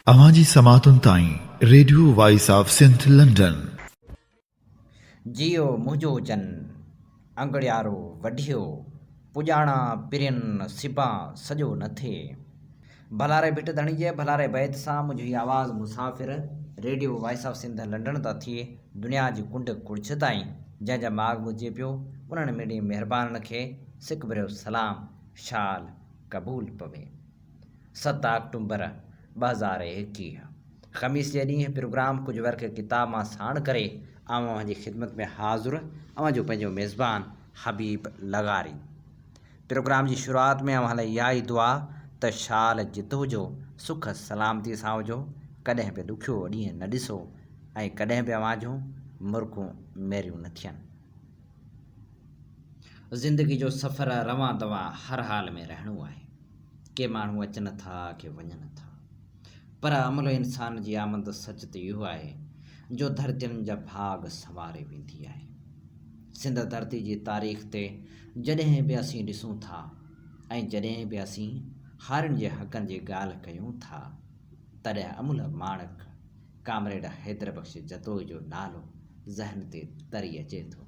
اوهان جي سماعتن تائين radio voice of Sindh London. جيئو منهنجو جن، انگڙيارو وڍيو، پڄاڻا پرين سبان سڄو نه ٿئي. ڀلاري ڀٽ ڌڻي جي ڀلاري بيت سان منهنجو هي آواز مسافر radio voice of Sindh London تان ٿئي دنيا جي ڪنڊ ڪڙڇ تائين جنهن جا ماڳ ٻڌجي پيو انهن مڙني مهربانن کي سڪ ڀريو سلام شال قبول پوي. 7 آڪٽومبر 2021 خميس جي ڏينهن پروگرام ڪجهه ورق ڪتاب مان ساڻ ڪري آئون اوهان جي خدمت ۾ حاضر اوهان جو پنهنجو ميزبان حبيب لغاري. پروگرام جي شروعات ۾ اوهان لاء اها ئي دعا ته شال جت هجو سک سلامتي سان هجو ڪڏهن به ڏکيو ڏينهن نه ڏسو ۽ ڪڏهن به اوهان جون مرڪون ميريون نه ٿين. زندگي جو سفر روان دوان هر حال ۾ رهڻو آهي. ڪي ماڻهو اچن ٿا ڪي وڃن ٿا. پر عمل انسان جي آمد سچ ته اهو آهي جو ڌرتين جا ڀاڳ سنواري ويندي آهي. سنڌ ڌرتي جي تاريخ تي جڏهن به اسين ڏسون ٿا ۽ جڏهن به اسين هارين جي حقن جي ڳالهه ڪيون ٿا تڏهن املهه ماڻڪ ڪامريڊ حيدر بخش جتوئي جو نالو ذهن تي تري اچي ٿو.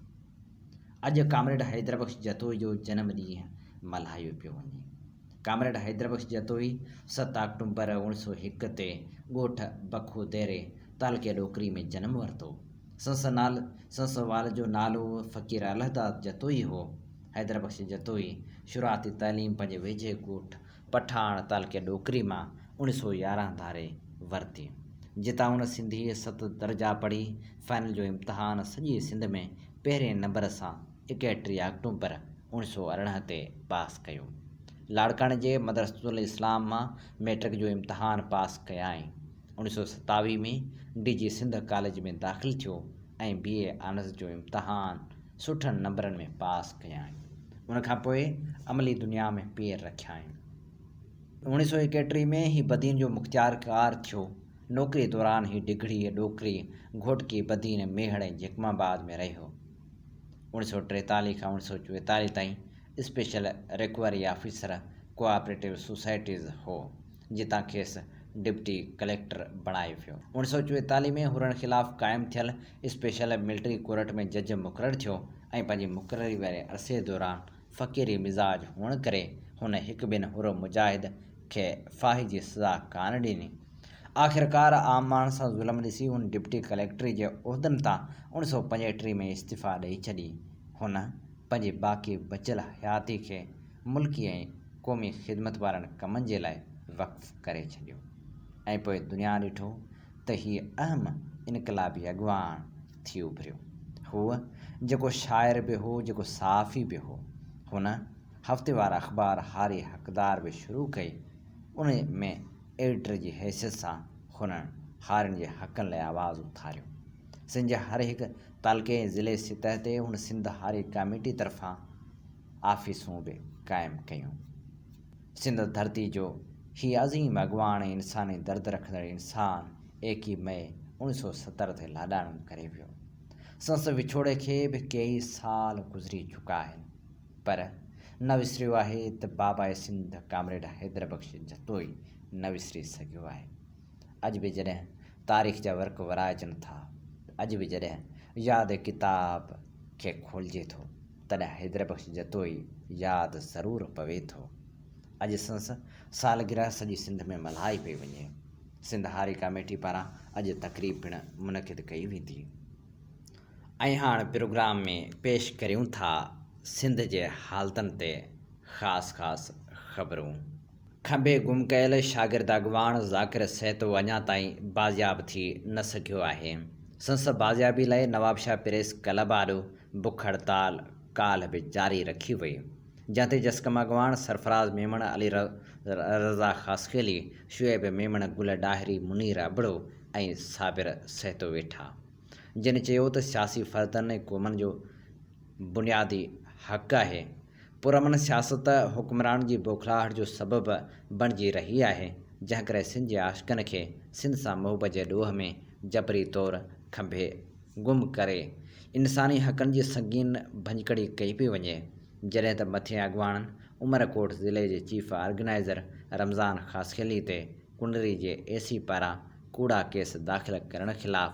اڄ ڪامريڊ حيدر بخش جتوئي جو جنم ڏينهن ملهايو پيو وڃي. ڪامريڊ حيدر بخش جتوئي 7 آڪٽومبر 1901 تي ڳوٺ بکو ديري تعلقي ڏوڪري ۾ جنم ورتو. سندس والد جو نالو فقير الهداد جتوئي هو. حيدر بخش جتوئي شروعاتي تعليم پنهنجي ويجهي ڳوٺ پٺاڻ تعلقي ڏوڪري مان 1911 ڌاري ورتي، جتان هن سنڌي ست درجا پڙهي فائنل جو امتحان سڄي سنڌ ۾ پهرين نمبر سان 31 آڪٽومبر 1918 تي پاس ڪيو. لاڙڪاڻي جي مدرسة الاسلام مان مئٽرڪ جو امتحان پاس ڪيائين. 1927 ۾ ڊي جي سنڌ ڪاليج ۾ داخل ٿيو ۽ بي اي آنرز جو امتحان سٺن نمبرن ۾ پاس ڪيائين. ان کان پوء عملي دنيا ۾ پير رکيائين. 1931 ۾ هي بدين جو مختيارڪار ٿيو. نوڪري دوران هي ڊگهڙي، ڏوڪري، گهوٽڪي، بدين، ميهڙ ۽ جيڪب آباد ۾ رهيو. 1943 کان 1944 تائين special recovery officer cooperative societies هو، جتان کيس ڊپٽي ڪليڪٽر بڻايو ويو. 1944 ۾ حرن خلاف قائم ٿيل اسپيشل ملٽري ڪورٽ ۾ جج مقرر ٿيو ۽ پنهنجي مقرري واري عرصي دوران فقيري مزاج هئڻ ڪري هن هڪ ٻن حر مجاهد کي ڦاهي جي سزا ڪانه ڏني. آخرڪار عام ماڻهن سان ظلم ڏسي هن ڊپٽي ڪليڪٽري جي عهدن تان 1935 ۾ استعيفا ڏئي ڇڏي. هن پنهنجي باقي بچيل حياتي کي ملڪي ۽ قومي خدمت وارن ڪمن جي لاء وقف ڪري ڇڏيو ۽ پوء دنيا ڏٺو ته هي اهم انقلابي اڳواڻ ٿي اڀريو. هو جيڪو شاعر به هو، جيڪو صحافي به هو. هن هفتيوار اخبار هاري حقدار به شروع ڪئي. ان ۾ ايڊيٽر جي حيثيت سان هن هارين جي حقن لاء آواز اٿاريو. سنڌ جي هر هڪ تعلقي ۽ ضلعي سطح تي هن سنڌ هاري ڪاميٽي طرفان آفيسون به قائم ڪيون. سنڌ ڌرتي جو هي عظيم اڳواڻ ۽ انساني درد رکندڙ انسان ايڪيهه مئي 1970 تي لاڏاڻو ڪري ويو. سندس وڇوڙي کي به ڪيئي سال گذري چڪا آهن پر نه وسريو آهي ته باباء سنڌ ڪامريڊ حيدر بخش جتوئي نه وسري سگهيو آهي. اڄ به جڏهن تاريخ جا ورق ورائجن ٿا، اڄ به جڏهن ياد ڪتاب کي کولجي ٿو تڏهن حيدر بخش جتوئي ياد ضرور پوي ٿو. اڄ سندس سالگرهه سڄي سنڌ ۾ ملهائي پئي وڃي. سنڌ هاري ڪاميٽي پاران اڄ تقريب پڻ منعقد ڪئي ويندي. ۽ هاڻ پروگرام ۾ پيش ڪريون ٿا سنڌ جي حالتن تي خاص خاص خبرون. کنڀي گم ڪيل شاگرد اڳواڻ ذاڪر سهتو اڃا تائين بازياب ٿي نه سگهيو آهي. سندس بازيابي لاء نوابشاهه پريس ڪلب آڏو بک هڙتال ڪالهه به جاري رکي وئي. جنهن تي جسقم اڳواڻ سرفراز ميمڻ، علي رضا خاصخيلي، شعيب ميمڻ، گل ڏاهري، منير ابڙو ۽ صابر سهتو ويٺا. جن چيو ته سياسي فردن ۽ قومن جو بنيادي حق آهي. پرامن سياست حڪمرانن جي بوکلاهٽ جو سبب بڻجي رهي آهي، جنهن ڪري سنڌ جي عاشقن کي سنڌ سان محبت جي ڏوهه ۾ جبري طور کنڀي گم ڪري انساني حقن جي سنگين ڀڃڪڙي ڪئي پئي وڃي، جڏهن ته مٿين اڳواڻن عمرڪوٽ ضلعي جي چيف آرگنائيزر رمضان خاصخيلي تي ڪنري جي اي سي پاران ڪوڙا ڪيس داخل ڪرڻ خلاف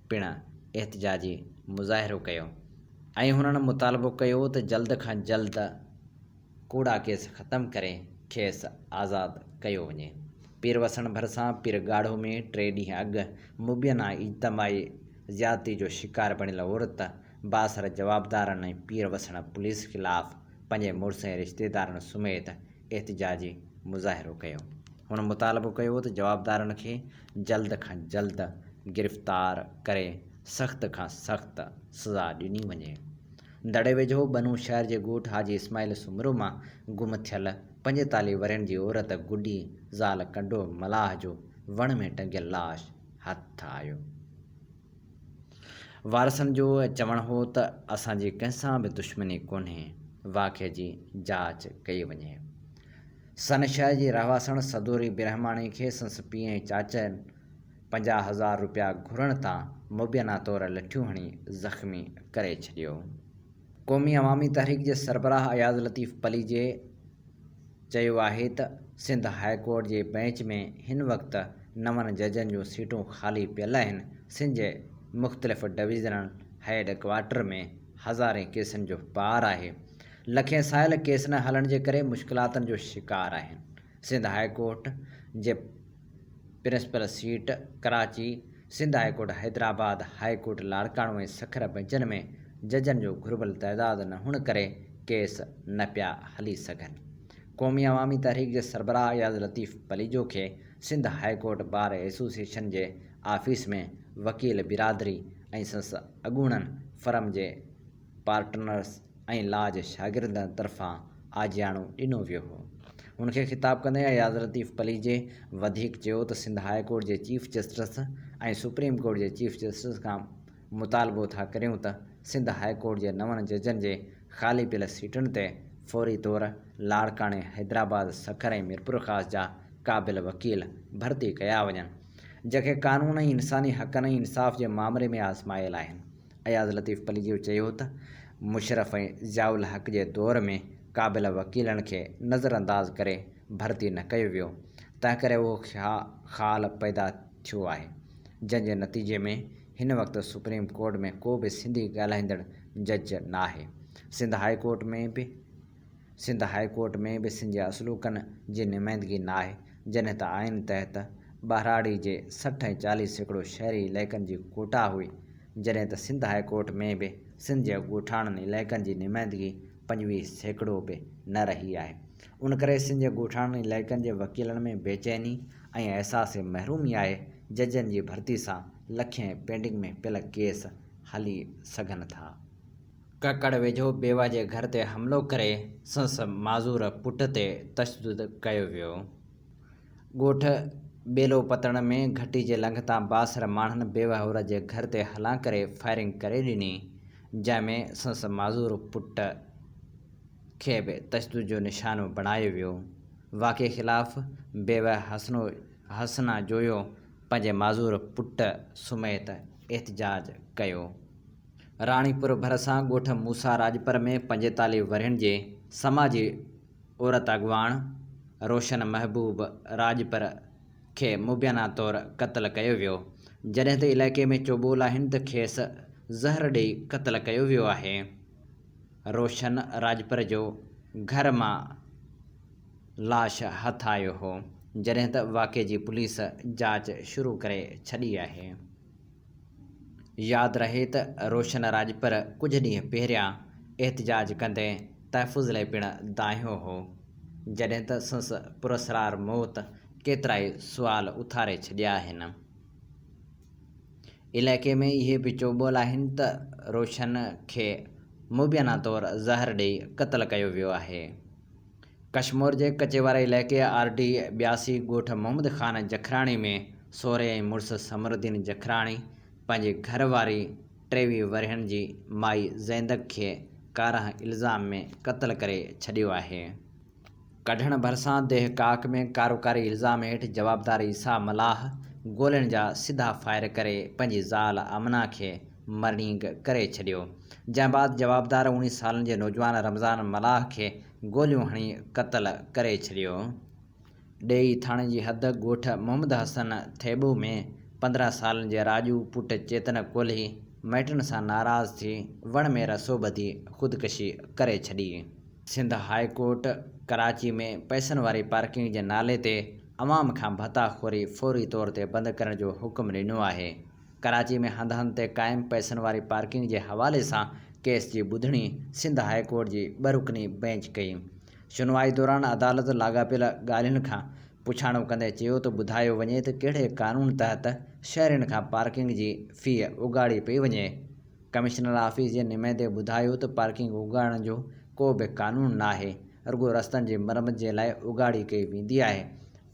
پڻ احتجاجي مظاهرو ڪيو ۽ هنن مطالبو ڪيو ته جلد کان جلد ڪوڙا ڪيس ختم ڪري کيس آزاد ڪيو وڃي. پير وسڻ ڀرسان پير ڳاڙهو ۾ ٽي ڏينهن اڳ مبينا اجتماعي زيادتي جو شڪار بڻيل عورت بااثر جوابدارن ۽ پير وسڻ پوليس خلاف پنهنجي مڙس ۽ رشتيدارن سميت احتجاجي مظاهرو ڪيو. هن مطالبو ڪيو ته جوابدارن کي جلد کان جلد گرفتار ڪري سخت کان سخت سزا ڏني وڃي. دڙي ويجهو ٻنو شهر جي ڳوٺ حاجي اسماعيل سومرو مان گم ٿيل 45 ورهين جي عورت گڊي زال ڪنڊو ملاح جو وڻ ۾ ٽنگيل لاش هٿ آيو. وارثن جو چوڻ هو ته اسان جي ڪنهن سان به دشمني ڪونهي، واقعي جي جاچ ڪئي وڃي. سن شهر جي رهواسڻ سدوري برهماڻي کي سندس پيء ۽ چاچن 50 هزار رپيا گهرڻ تان مبينا طور لٺيون هڻي زخمي ڪري ڇڏيو. قومي عوامي تحريڪ جي سربراهه اياز لطيف پليجي چيو آهي ته سنڌ هاء ڪورٽ جي بئنچ ۾ هن وقت نون ججن جون سيٽون خالي پيل آهن، سنڌ جي مختلف ڊويزنل هيڊ ڪوارٽر ۾ هزارين ڪيسن جو بار آهي، لکين سائل ڪيس نه هلڻ جي ڪري مشڪلاتن جو شڪار آهن، سنڌ هاء ڪورٽ جي principal seat Karachi, Sindh high court Hyderabad, high court Larkana ۽ Sukkur بئنچن ۾ ججن جو گهربل تعداد نه هئڻ ڪري ڪيس نه پيا هلي سگهن. قومي عوامي تحريڪ جي سربراهه اياز لطيف پليجو کي Sindh high court bar association جي آفيس ۾ وڪيل برادري ۽ سندس اڳوڻن فرم جي پارٽنرز ۽ لا جي شاگردن طرفان آجياڻو ڏنو ويو هو. ان کي خطاب ڪندي اياز لطيف پليجي وڌيڪ چيو ته سنڌ هاء ڪورٽ جي چيف جسٽس ۽ سپريم ڪورٽ جي چيف جسٽس کان مطالبو ٿا ڪريون ته سنڌ هاء ڪورٽ جي نون ججن جي خالي پيل سيٽن تي فوري طور لاڙڪاڻي، حيدرآباد، سکر ۽ ميرپورخاص جا قابل وڪيل ڀرتي ڪيا وڃن، جيڪي قانون ۽ انساني حقن ۽ انصاف جي مامري ۾ آزمايل آهن. اياز لطيف پليجو چيو ته مشرف ۽ ضياء الحق جي دور ۾ قابل وڪيلن کي نظرانداز ڪري ڀرتي نه ڪيو ويو، تنهنڪري اهو خال پيدا ٿيو آهي، جنهن جي نتيجي ۾ هن وقت سپريم ڪورٽ ۾ ڪو به سنڌي ڳالهائيندڙ جج ناهي. سنڌ هاء ڪورٽ ۾ به سنڌ هاء ڪورٽ ۾ به سنڌ جي اصلوڪن جي نمائندگي ناهي، جڏهن ته آئين تحت ٻهراڙي جي 60 ۽ 40% شهري علائقن جي ڪوٽا هئي، جڏهن ته سنڌ هاء ڪورٽ ۾ به سنڌ جي ڳوٺاڻن علائقن جي نمائندگي 25% به نه رهي آهي. ان ڪري سنڌ جي ڳوٺاڻن علائقن جي وڪيلن ۾ بيچيني ۽ احساس محرومي آهي، ججن جي ڀرتي سان لکين پينڊنگ ۾ پيل ڪيس هلي سگهن ٿا. ڪڪڙ ويجهو بيوه جي گهر تي حملو ڪري سندس معذور پٽ تي تشدد ڪيو ويو. ڳوٺ ٻيلو پتڻ ۾ گهٽي جي لنگهه تان بااثر ماڻهن بيوه عورت جي گهر تي هلان ڪري فائرنگ ڪري ڏني، جنهن ۾ سندس معذور پٽ کي به تشدد جو نشانو بڻايو ويو. واقعي خلاف بيوه حسنا جويو پنهنجي معذور پٽ سميت احتجاج ڪيو. راڻيپور ڀرسان ڳوٺ موسيٰ راڄپر ۾ 45 ورهين جي سماجي عورت اڳواڻ روشن محبوب راڄپر کي مبينا طور قتل ڪيو ويو، جڏهن ته علائقي ۾ چوٻول آهن ته کيس زهر ڏئي قتل ڪيو ويو آهي. روشن راڄپر جو گهر مان لاش هٿ آيو هو، جڏهن ته واقعي جي پوليس جاچ شروع ڪري ڇڏي آهي. ياد رهي ته روشن راڄپر ڪجهه ڏينهن پهريان احتجاج ڪندي تحفظ لاء پڻ دانهيو هو، جڏهن ته سندس پراسرار موت ڪيترائي سوال اٿاري ڇڏيا آهن. علائقي ۾ اهي به چوٻول آهن ته روشن کي مبينا طور زهر ڏئي قتل ڪيو ويو آهي. ڪشمور جي ڪچي واري علائقي آر ڊي 82 ڳوٺ محمد خان جکراڻي ۾ سهري ۽ مڙس ثمرالدين جکراڻي پنهنجي گهر واري 23 ورهين جي مائي زيندڪ کي ڪارنهن الزام ۾ قتل ڪري ڇڏيو آهي. ڪڍڻ ڀرسان ديهه ڪاڪ ۾ ڪاروڪاري الزام هيٺ جوابدار عيسيٰ ملاح گولين جا سڌا فائر ڪري پنهنجي زال آمنه کي مرڻينگ ڪري ڇڏيو، جنهن بعد جوابدار اوڻيهه سالن جي نوجوان رمضان ملاح کي گوليون هڻي قتل ڪري ڇڏيو. ڏيئي ٿاڻي جي حد ڳوٺ محمد حسن ٿيٻو ۾ 15 سالن جي راڄو پٽ چيتن ڪولهي مائٽن سان ناراض ٿي وڻ ۾ رسو ٻڌي خودڪشي ڪري ڇڏي. سنڌ هاء ڪورٽ ڪراچي ۾ پئسن واري پارڪنگ جي نالي تي عوام کان ڀتا خوري فوري طور تي بند ڪرڻ جو حڪم ڏنو آهي. ڪراچي ۾ هنڌ هنڌ تي قائم پئسن واري پارڪنگ جي حوالي سان ڪيس جي ٻڌڻي سنڌ هاء ڪورٽ جي ٻه رڪني بئنچ ڪئي. شنوائي دوران عدالت لاڳاپيل ڳالهين کان پڇاڻو ڪندي چيو ته ٻڌايو وڃي ته ڪهڙي قانون تحت شهرين کان پارڪنگ جي في اڳاڙي پئي وڃي. ڪمشنر آفيس جي نمائندي ٻڌايو ته پارڪنگ اڳاڙڻ جو ڪو به قانون ناهي، رڳو رستن جي مرمت جي لاء اڳاڙي ڪئي ويندي آهي.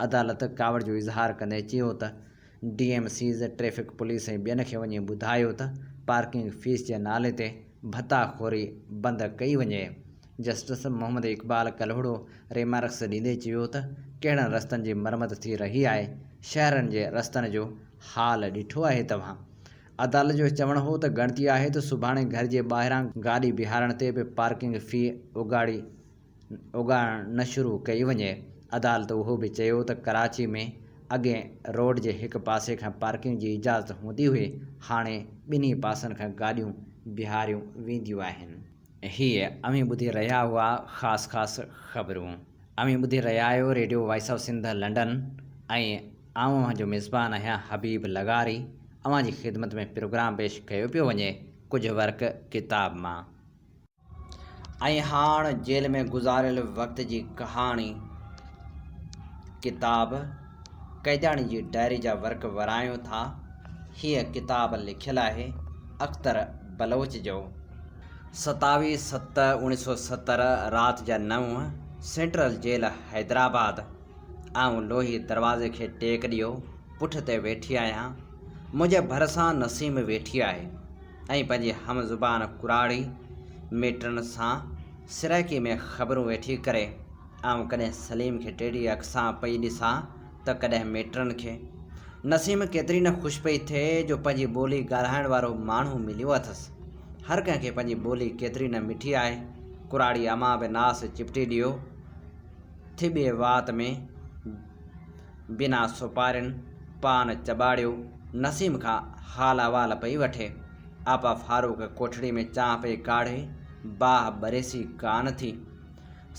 عدالت ڪاوڙ جو اظهار ڪندي چيو ته D M Cs, traffic police ۽ ٻين کي وڃي ٻڌايو ته پارڪنگ فيس جي نالي تي ڀتا خوري بند ڪئي وڃي. جسٽس محمد اقبال ڪلهوڙو ريمارڪس ڏيندي چيو ته ڪهڙن رستن جي مرمت ٿي رهي آهي، شهرن جي رستن جو حال ڏٺو آهي توهان؟ عدالت جو چوڻ هو ته ڳڻتي آهي ته سڀاڻي گهر جي ٻاهران گاڏي بيهارڻ تي به پارڪنگ في اڳاڙي اڳاڙڻ نه شروع ڪئي وڃي. عدالت اهو به چيو ته ڪراچي ۾ اڳئين روڊ جي هڪ پاسي کان پارڪنگ جي اجازت هوندي هئي، هاڻي ٻنهي پاسن کان گاڏيون بيهاريون وينديون آهن. هيء اوهين ٻڌي رهيا هئا خاص خاص خبرون. اوهين ٻڌي رهيا آهيو radio voice of Sindh London ۽ آئون اوهان جو ميزبان آهيان حبيب لغاري. اوهان جي خدمت ۾ پروگرام پيش ڪيو پيو وڃي ڪجهه ورق ڪتاب مان. ۽ هاڻ جيل ۾ گذاريل وقت جي ڪهاڻي ڪتاب قيدياڻي جي ڊائري جا ورق ورايون ٿا. هيء ڪتاب لکيل آهي اختر بلوچ جو. ستاويهه ست اوڻيهه سو 70 رات جا نو، سينٽرل جيل حيدرآباد. آئون لوهي دروازي کي ٽيڪ ڏيو پٺ تي ويٺي آهيان. منهنجي ڀرسان نسيم ويٺي آهي ۽ پنهنجي هم زبان ڪراڙي ميٽرن سان سرائيڪي ۾ خبرون ويٺي ڪري. آئون ڪڏهن سليم کي ٽيڙي اک سان پئي ڏسان ته ڪڏهن ميٽرن کي. نسيم ڪيتري نه خوش پئي ٿئي جو پنهنجي ٻولي ڳالهائڻ وارو ماڻهو مليو اٿس. هر ڪنهن کي پنهنجي ٻولي ڪيتري نه مٺي آهي. ڪراڙي امان به ناس چپٽي ڏيو ٿٻي وات ۾ بنا سوپارين پان چٻاڙيو نسيم کان حال احوال پئي وٺي. آپا فاروق ڪوٺڙي ۾ چانهه پئي ڪاڙهي، باهه ٻريسي ڪانه ٿي.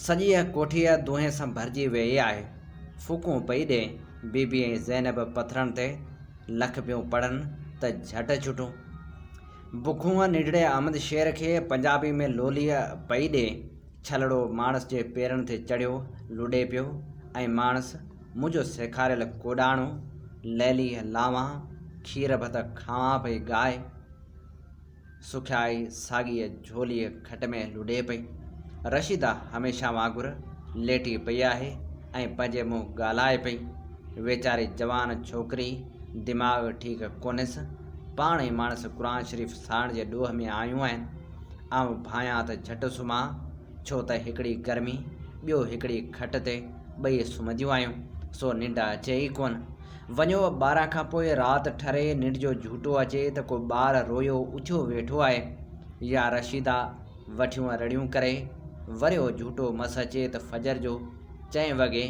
سڄيء ڪوٺيء دونهين سان ڀرجي ويئي آهي. ڦوڪون پئي ڏي. بي بي ۽ زينب پٿرن تي لک پيون پڙهن ته جهٽ ڇٽون. بکونء ننڍڙي احمد شير کي پنجابي ۾ لوليء پئي ڏي. ڇلڙو ماڻس جي پيرن تي چڙهيو لڏي پيو ۽ ماڻس منهنجو سيکاريل ڪوڏاڻو، ليليء لاوان، کير ڀت کاوان پئي ڳائي. سکيائي ساڳيء جهوليء کٽ ۾ لڏي پئي. رشيده هميشه وانگر ليٽي پئي آهي ۽ پنهنجي منهن ڳالهائي پئي. ويچاري جوان ڇوڪري، دماغ ٺيڪ ڪونهيس. پاڻ ئي ماڻس قرآن شريف ساڙڻ جي ڏوهه ۾ آيون آهن. آئون ڀانيان ته جهٽ سمهان، ڇو ته هڪڙي گرمي، ٻيو هڪڙي کٽ تي ٻئي سمهنديون آهيون، سو ننڊ اچي ئي ڪونه. وڃو 12 کان پوء رات ٺري ننڊ جو جهوٽو اچي ته ڪو ٻار رويو اٿيو ويٺو آهي يا رشيده وٺيون رڙيون ڪري وريو جهوٽو مس اچي ته فجر جو چئين وڳي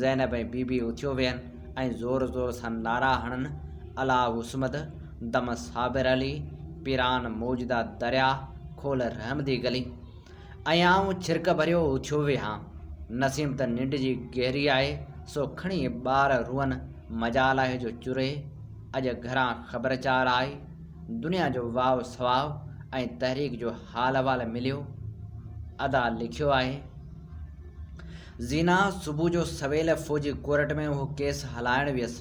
زينب ۽ بي بي اٿيو ويهن ۽ زور زور سان نعرا هڻن الله الصمد دم صابر علي پيران موجده درياء کول رحم the گلي ۽ آئون ڇرڪ ڀريو اٿيو ويهان. نسيم ته ننڊ جي گهري آهي، سو کڻي ٻار روئن، مجال آهي جو چري. اڄ گهران خبر چار آئي. دنيا جو واء سواء ۽ تحريڪ جو حال احوال مليو. ادا لکيو آهي. زينا، صبح جو سويل فوجي ڪورٽ ۾ اهو ڪيس هلائڻ ويس،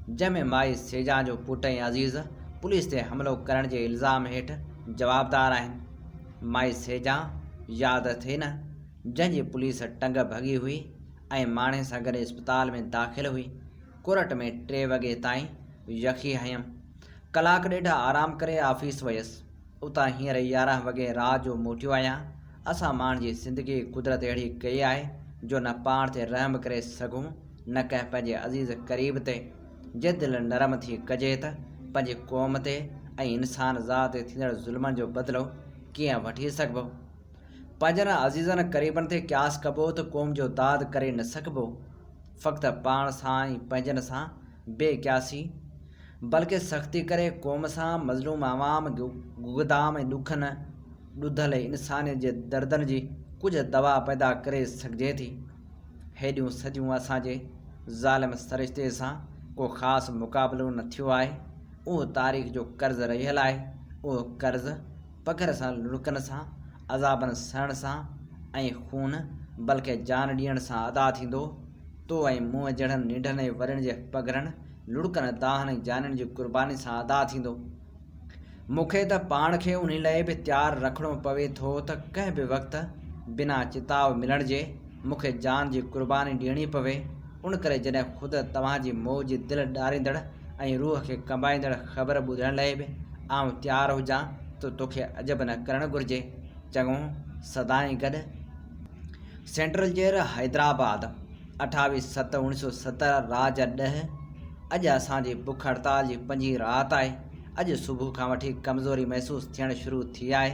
جنهن ۾ مائي سيجان جو پٽ ۽ عزيز پوليس تي حملو ڪرڻ جي الزام هيٺ جوابدار آهن. مائي سيجان ياد اٿئي نه، جنهن جي پوليس ٽنگ ڀڳي هئي ۽ ماڻهين سان گڏ اسپتال ۾ داخل هئي. ڪورٽ ۾ ٽي وڳي تائين يخي هنيم. ڪلاڪ ڏيڍ آرام ڪري آفيس ويس. اتان هينئر 11 وڳي رات جو موٽيو آهيان. اسان ماڻهن جي زندگي قدرت اهڙي ڪئي آهي جو نه پاڻ تي رحم ڪري سگهون نه ڪنهن پنهنجي عزيز قريب تي. جي دل نرم ٿي ڪجي ته پنهنجي قوم تي ۽ انسان ذات تي ٿيندڙ ظلمن جو بدلو ڪيئن وٺي سگهبو؟ پنهنجن عزيزن قريبن تي قياس ڪبو ته قوم جو داد ڪري نه سگهبو. فقط پاڻ سان ۽ پنهنجن سان بي قياسي، بلڪه سختي ڪري قوم سان، مظلوم عوام، گگدام ۽ ڏکن ڏڌل انسانيت جي دردن جي ڪجهه دوا پيدا ڪري سگهجي ٿي. هيڏيون صديون اسان جي ظالم سرشتي سان ڪو خاص مقابلو نه ٿيو آهي. اهو تاريخ جو قرض رهيل آهي. اهو قرض پگهر سان لڙڪن سان، عذابن سهڻ سان ۽ خون بلڪه جان ڏيڻ سان ادا ٿيندو. تو ۽ مون جهڙن ننڍن ۽ وڏن جي پگهرن، لڙڪن، دانهن ۽ جانين جي قرباني سان ادا ٿيندو. مون کي ته پاڻ کي انهي لئه به تيار رکڻو پوي ٿو ته ڪنهن به وقت بنا چتاء ملڻ جي مون کي جان جي قرباني ڏيڻي پوي. ان ڪري جڏهن خود توهان جي موت جي دل ڏاريندڙ ۽ روح کي ڪنبائيندڙ خبر ٻڌڻ لئه به آئون تيار هجان ته توکي عجب نه ڪرڻ گهرجي. چڱو، سدائين گڏ. سينٽرل جيل حيدرآباد، اٺاويهه ست اوڻيهه سؤ ستر رات جا ڏهه، اڄ اسان جي بک هڙتال جي پنجين رات آهي. اڄ صبح کان وٺي ڪمزوري محسوس ٿيڻ شروع ٿي آهي.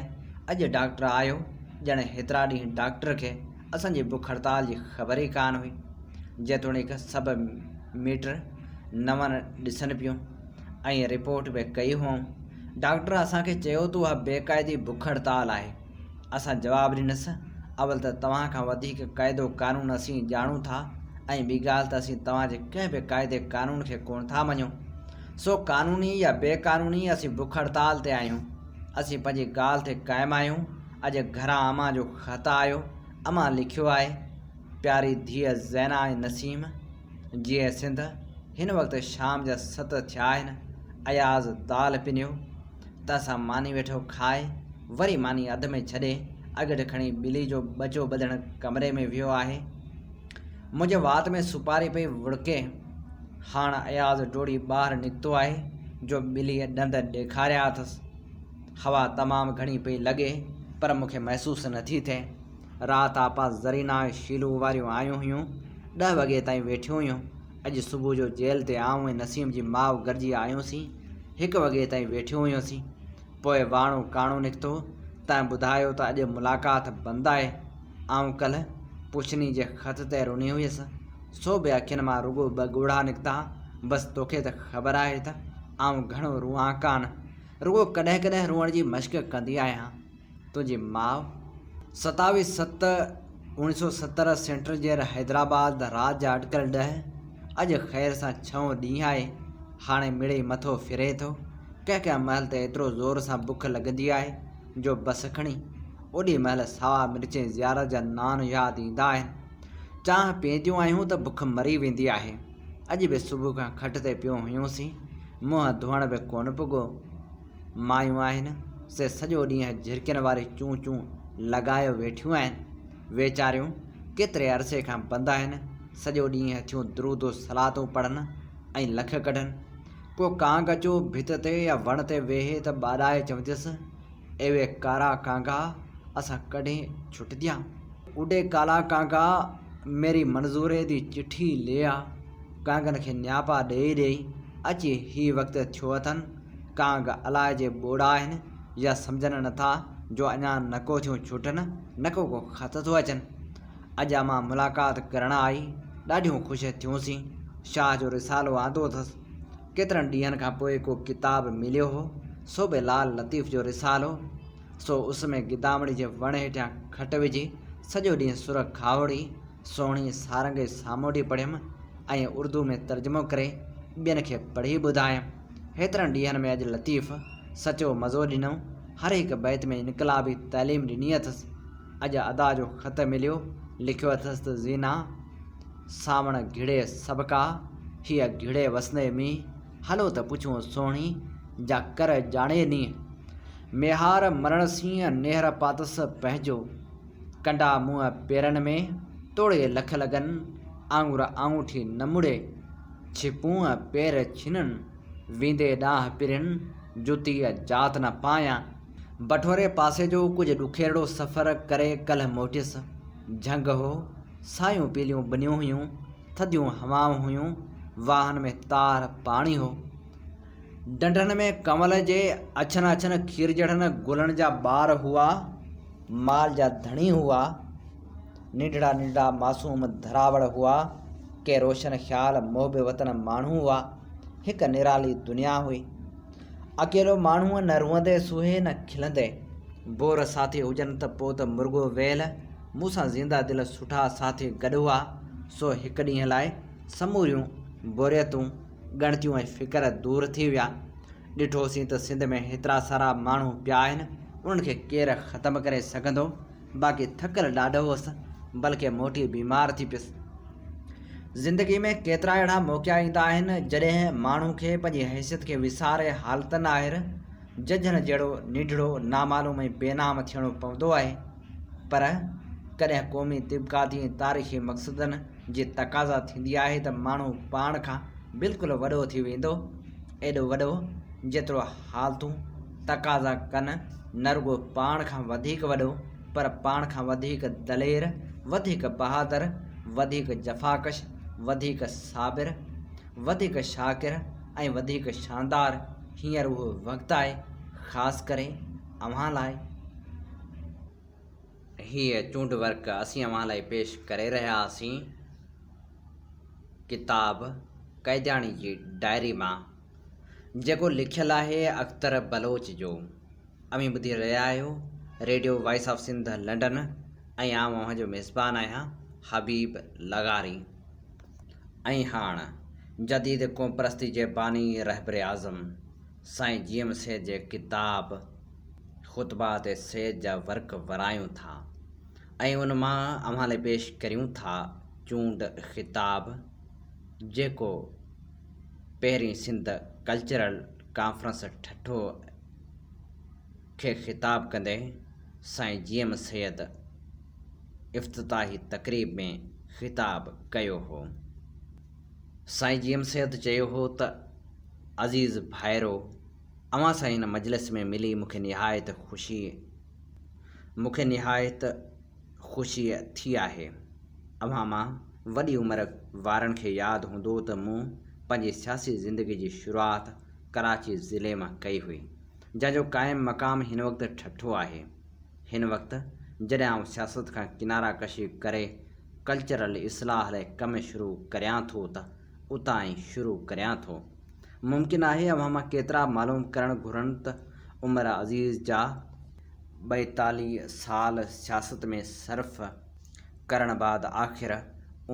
اڄ ڊاڪٽر آيو، ڄڻ هيترا ڏينهن ڊاڪٽر کي اسان جي بک هڙتال جي خبر ئي ڪانه هئي. جيتوڻيڪ سڀ ميٽر نون ڏسن پيون ۽ رپورٽ به ڪئي هئائون. ڊاڪٽر اسان کي چيو ته اها بيقاعدي بک هڙتال آهي. اسان جواب ڏنس، اول ته توهان کان وڌيڪ قاعدو قانون اسين ڄاڻون ٿا ۽ ٻي ڳالهه ته اسين توهان جي ڪنهن به قاعدي قانون کي ڪونه ٿا مڃون. سو قانوني يا بي قانوني اسين بک هڙتال تي آهيون. اسين پنهنجي ڳالهه تي قائم آهيون. اڄ گهران امان جو خط آيو. امان لکيو آهي، پياري ڌيء زينا ۽ نسيم، جيئي سنڌ، هن وقت شام جا ست ٿيا آهن. اياز دال پنيو. تنهن سان ماني ويٺو کائي، وري ماني اڌ ۾ ڇڏي، اڳٺ کڻي ٻلي جو ٻچو ٻڌڻ ڪمري ۾ ويو آهي. منهنجي وات ۾ سوپاري پئي وڙڪي. هاڻ اياز ڊوڙي ٻاهر نڪتو آهي جو ٻليء ڏند ڏيکاريا اٿس. هوا تمام گهڻي پئي لڳي، پر مون کي محسوس نٿي ٿئي. رات آپا زرينا ۽ شيلوء واريون آيون هيون. ڏهه وڳي تائين ويٺيون هيون. اڄ صبح جو جيل تي آئون ۽ نسيم جي ماء گڏجي آيونسين. هڪ وڳي تائين ويٺيون هيونسين. پوء واڻو ڪاڻو نڪتو، تنهن ٻڌايو ته اڄ ملاقات بند آهي. آئون ڪلهه پڇني جي خط تي رني هيس، سو به اکين مان رڳو ٻه ڳوڙها نڪتا. بس توکي ته خبر آهي ته آئون گهڻو روئان ڪانه. رڳو ڪڏهن ڪڏهن روئڻ جي مشق ڪندي آهيان. تنهنجي ماء. ستاويهه ست اوڻيهه سؤ ستر سينٽرل جيل حيدرآباد رات جا اٽڪل ڏهه اڄ خير سان ڇهون ڏينهن آهي. هاڻي مڙئي مٿو ڦري ٿو. ڪنهن ڪنهن مهل ته ايترو زور سان بک لڳندي آهي جو بس کڻي اوڏي مهل ساوا مرچ ۽ زيارت جا نان ياد ايندا آهن. چانهه پيئنديون آهيون ته بک مري ويندي آهي. اڄ به صبح کان کٽ تي پيون هيونسين. منهن ڌوئڻ به ڪونه پڳو. مايون آهن، سي سڄو ڏينهن جهرڪين واري چون چون لڳايو ويٺيون آهن. ويچاريون ڪيتري عرصي کان بند آهن، سڄو ڏينهن ٿيون درود و صلاتون پڙهن ۽ لک ڪڍن. ڪو ڪانگ اچو ڀت تي يا وڻ تي ويهي ته ٻاڏائي چونديس، ايوي ڪارا ڪانگا، اسان ڪڏهن ڇٽديان؟ اڏي ڪالا ڪانگا، ميري منظوري the چٺي لي آ. ڪانگن کي نياپا ڏيئي ڏيئي اچي هي وقت ٿيو اٿن. ڪانگ الائجي ٻوڙا آهن يا سمجهن نٿا جو اڃا نڪو ٿيون ڇٽن نڪو ڪو خط ٿو اچن. اڄ امان ملاقات ڪرڻ آئي، ڏاڍيون خوش ٿيونسين. شاهه جو رسالو آندو اٿس. ڪيترن ڏينهن کان پوء ڪو ڪتاب مليو هو، سو به لال لطيف جو رسالو. سو اس ۾ گدامڙي جي وڻ هيٺيان کٽ وجهي سڄو ڏينهن سر کاهوڙي، سهڻي سارنگ ۽ سامونڊي پڙهيم ۽ اردو ۾ ترجمو ڪري ٻين کي پڙهي ٻڌايم. هيترن ڏينهن ۾ اڄ لطيف سچو مزو ڏنو. هر هڪ بيت ۾ انقلابي تعليم ڏني اٿس. اڄ ادا جو خط مليو، لکيو اٿس ته زينا سانوڻ گهڙي سڀڪا، هيء گهڙي وسندي مينهن، هلو ته پڇون سهڻي جا ڪر ڄاڻي نينهن. ميهار مرڻ سين نيهر پاتس پنهنجو. ڪنڊا منهن پيرن ۾، توڙي لک لڳن، آڱر آڱوٺي نه مڙي، ڇپون پير ڇنن، ويندي ڏانهن پرين، جتيء جات نه پايان. بٺوري پاسي جو ڪجهه ڏکيرڙو سفر ڪري ڪلهه موٽيس. جهنگ هو، سايون پيليون ٻنيون هيون، ٿڌيون هوائون هيون، واهن ۾ تار پاڻي هو. ڍنڍن ۾ ڪنول جي اڇن اڇن کير جهڙن گلن جا ٻار هئا، مال جا ڌڻي هئا، ننڍڙا ننڍڙا معصوم ڌراوڙ هئا، ڪي روشن خيال محب وطن ماڻهو هئا. هڪ نرالي دنيا هئي. اڪيلو ماڻهوء نه روئندي سهي نه کلندي. بور ساٿي هجن ته پوء ته مرڳو ويل. مون سان زنده دل سٺا ساٿي گڏ هئا، سو هڪ ڏينهن لاء سموريون بوريتون، ڳڻتيون ۽ فڪر دور ٿي ويا. ڏٺوسين ته سنڌ ۾ هيترا سارا ماڻهو پيا آهن، انهن کي ڪير ختم ڪري سگهندو؟ باقي ٿڪل ڏاڍو هوس، بلڪه موٽي بيمار ٿي پيس. زندگي ۾ ڪيترا اهڙا موقعا ايندا آهن، جڏهن ماڻهو کي پنهنجي حيثيت کي وساري حالتن آهر ججهڻ جهڙو ننڍڙو، نامعلوم ۽ بي نام ٿيڻو پوندو آهي. پر ڪڏهن قومي، طبقاتي ۽ تاريخي مقصدن جي تقاضا ٿيندي آهي ته ماڻهو پاڻ کان بلڪل وڏو ٿي ويندو، ايڏو وڏو جيترو حالتون تقاضا ڪن، نه رڳو پاڻ کان وڌيڪ وڏو پر پاڻ کان وڌيڪ دلير، وڌيڪ بهادر، وڌيڪ جفاڪش، وڌيڪ صابر، وڌيڪ شاڪر ۽ وڌيڪ شاندار. هينئر اهو وقت آهي، خاص ڪري اوهان لاء. هيء چونڊ ورق اسين اوهان لاء پيش ڪري رهيا هئاسين. ڪتاب قيدياڻي جي ڊائري مان جيڪو لکيل آهي اختر بلوچ جو. اوهين ٻڌي رهيا آهيو radio voice of Sindh London ۽ آئون اوهان جو ميزبان آهيان حبيب لغاري. ۽ هاڻ جديد قومپرستي جي باني رهبر اعظم سائين جي ايم سيد جي ڪتاب خطبات سيد جا ورق ورايون ٿا ۽ ان مان اوهان لاء پيش ڪريون ٿا چونڊ خطاب جيڪو پهرين سنڌ ڪلچرل ڪانفرنس ٺٽو کي خطاب ڪندي سائين جي ايم سيد افتتاحي تقريب ۾ خطاب ڪيو هو. سائين جي ايم سيد چيو هو ته عزيز ڀائرو! اوهان سان هن مجلس ۾ ملي مون کي نهايت خوشي مون کي نهايت خوشي ٿي آهي. اوهان مان وڏي عمر وارن کي ياد هوندو ته مون پنهنجي سياسي زندگي جي شروعات ڪراچي ضلعي مان ڪئي هئي، جنهن جو قائم مقام هن وقت ٺٽو آهي. هن وقت جڏهن آئون سياست کان ڪنارا ڪشي ڪري ڪلچرل اصلاح لاء ڪم شروع ڪريان ٿو ته اتان ئي شروع ڪريان ٿو. ممڪن آهي اوهان مان ڪيترا معلوم ڪرڻ گهرن ته عمر عزيز جا 42 سال سياست ۾ صرف ڪرڻ بعد آخر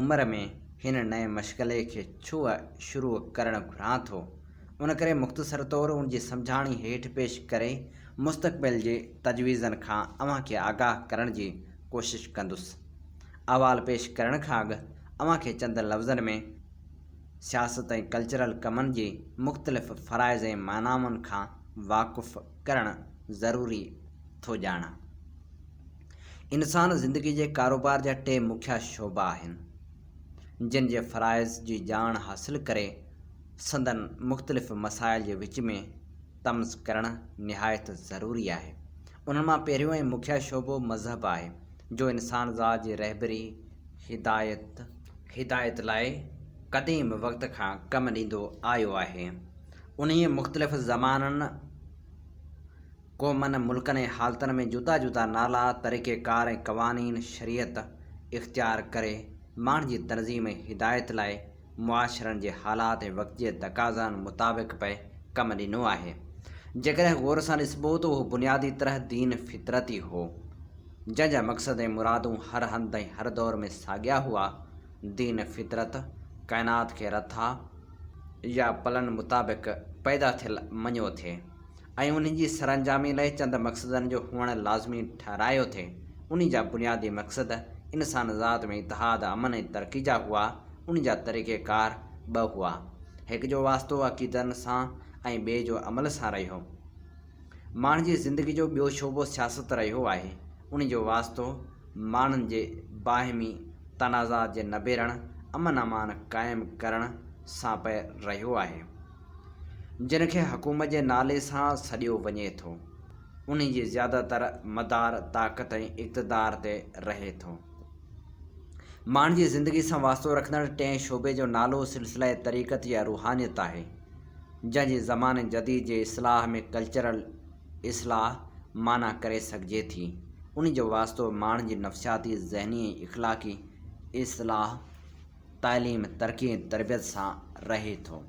عمر ۾ هن نئين مشغلي کي ڇو شروع ڪرڻ گهران ٿو. ان ڪري مختصر طور ان جي سمجهاڻي هيٺ پيش ڪري مستقبل جي تجويزن کان اوهان کي آگاهه ڪرڻ جي ڪوشش ڪندس. احوال پيش ڪرڻ کان اڳ اوهان کي چند لفظن ۾ سياست ۽ ڪلچرل ڪمن جي مختلف فرائض ۽ معنائن کان واقف ڪرڻ ضروري ٿو ڄاڻان. انسان زندگي جي ڪاروبار جا ٽي مکيه شعبا آهن، جن جي فرائض جي ڄاڻ حاصل ڪري سندن مختلف مسائل جي وچ ۾ تمز ڪرڻ نهايت ضروري آهي. انهن مان پهريون ۽ مکيه شعبو مذهب آهي، جو انسان ذات جي رهبري، هدايت، هدايت لاء قديم وقت کان ڪم ڏيندو آيو آهي. انهيء مختلف زمانن، قومن، ملڪن ۽ حالتن ۾ جدا جدا نالا، طريقيڪار ۽ قوانين شريعت اختيار ڪري ماڻهن جي تنظيم ۽ هدايت لاء معاشرن جي حالات ۽ وقت جي تقاضائن مطابق پئي ڪم ڏنو آهي. جيڪڏهن غور سان ڏسبو ته اهو بنيادي طرح دين فطرتي هو، جنهن جا مقصد ۽ مرادون هر هنڌ ۽ هر دور ۾ ساڳيا هئا. دين فطرت ڪائنات کي رٿا يا پلن مطابق پيدا ٿيل مڃيو ٿي ۽ انهي جي سرانجامي لاء چند مقصدن جو هئڻ لازمي ٺهرايو ٿي. انهي جا بنيادي مقصد انسان ذات ۾ اتحاد، امن ۽ ترقي جا هئا. انهي جا طريقه ڪار ٻه هئا. هڪ جو واسطو عقيدن سان ۽ ٻئي جو عمل سان رهيو. ماڻهن جي زندگي جو ٻيو شعبو سياست رهيو آهي. انهي جو واسطو ماڻهن جي باهمي تنازعات جي نبيرڻ، امن امان قائم ڪرڻ سان پئي رهيو آهي. جن کي حڪومت جي نالي سان سڏيو وڃي ٿو، انهي جي زياده تر مدار طاقت ۽ اقتدار تي رهي ٿو. ماڻهن جي زندگي سان واسطو رکندڙ ٽئين شعبي جو نالو سلسله طريقت يا روحانيت آهي، جنهن جي زماني جديد جي اصلاح ۾ ڪلچرل اصلاح معنيٰ ڪري سگهجي ٿي. انهي جو واسطو ماڻهن جي نفسياتي، ذهني ۽ اخلاقي اصلاح. تعليم، ترقي ۽ تربيت سان رهي ٿو.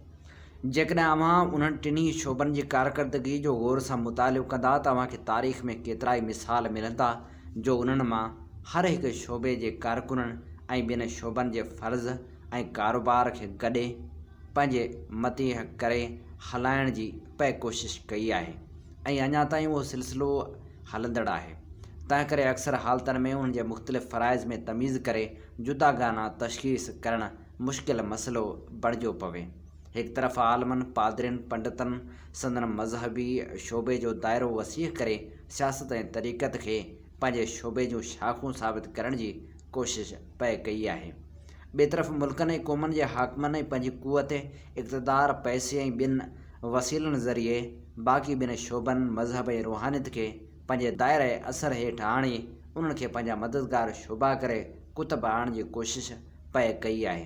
جيڪڏهن اوهان انهن ٽنهي شعبن جي ڪارڪردگي جو غور سان مطالعو ڪندا ته اوهان کي تاريخ ۾ ڪيترائي مثال ملندا جو انهن مان هر هڪ شعبي جي ڪارڪنن ۽ ٻين شعبن جي فرض ۽ ڪاروبار کي گڏي پنهنجي متيح ڪري هلائڻ جي پئي ڪوشش ڪئي آهي ۽ اڃا تائين اهو سلسلو هلندڙ آهي. تنهنڪري اڪثر حالتن ۾ انهن جي مختلف فرائض ۾ تميز ڪري جداگانه تشخيص ڪرڻ مشڪل مسئلو بڻجيو پوي. هڪ طرف عالمن، پادرين، پنڊتن سندن مذهبي شعبي جو دائرو وسيع ڪري سياست ۽ طريقت کي پنهنجي شعبي جون شاخون ثابت ڪرڻ جي ڪوشش پئي ڪئي آهي. ٻئي طرف ملڪن ۽ قومن جي حاڪمن ۽ پنهنجي قوت، اقتدار، پئسي ۽ ٻين وسيلن ذريعي باقي ٻن شعبن، مذهب ۽ روحانيت کي پنهنجي دائره اثر هيٺ آڻي انهن کي پنهنجا مددگار شعبا ڪري ڪتب آڻڻ جي ڪوشش پئي ڪئي آهي.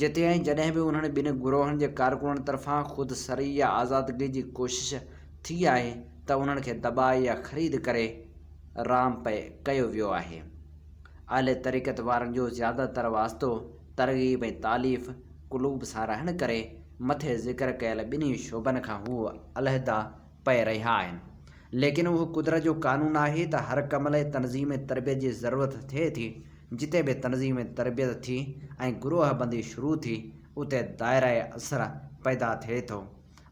جتي ۽ جڏهن به انهن ٻن گروهن جي ڪارڪنن طرفان خود سري يا آزادگي جي ڪوشش ٿي آهي ته انهن کي دٻائي يا خريد ڪري رام پئي ڪيو ويو آهي. اهل طريقت وارن جو زياده تر واسطو ترغيب ۽ تاليف قلوب سان رهڻ ڪري مٿي ذڪر ڪيل ٻنهي شعبن کان هو علحده پئي رهيا آهن. ليڪن اهو قدرت جو قانون آهي ته هر ڪم لاء تنظيم ۽ تربيت جي ضرورت ٿئي ٿي. جتي به تنظيم ۽ تربيت ٿي ۽ گروهه بندي شروع ٿي، اتي دائره اثر پيدا ٿئي ٿو.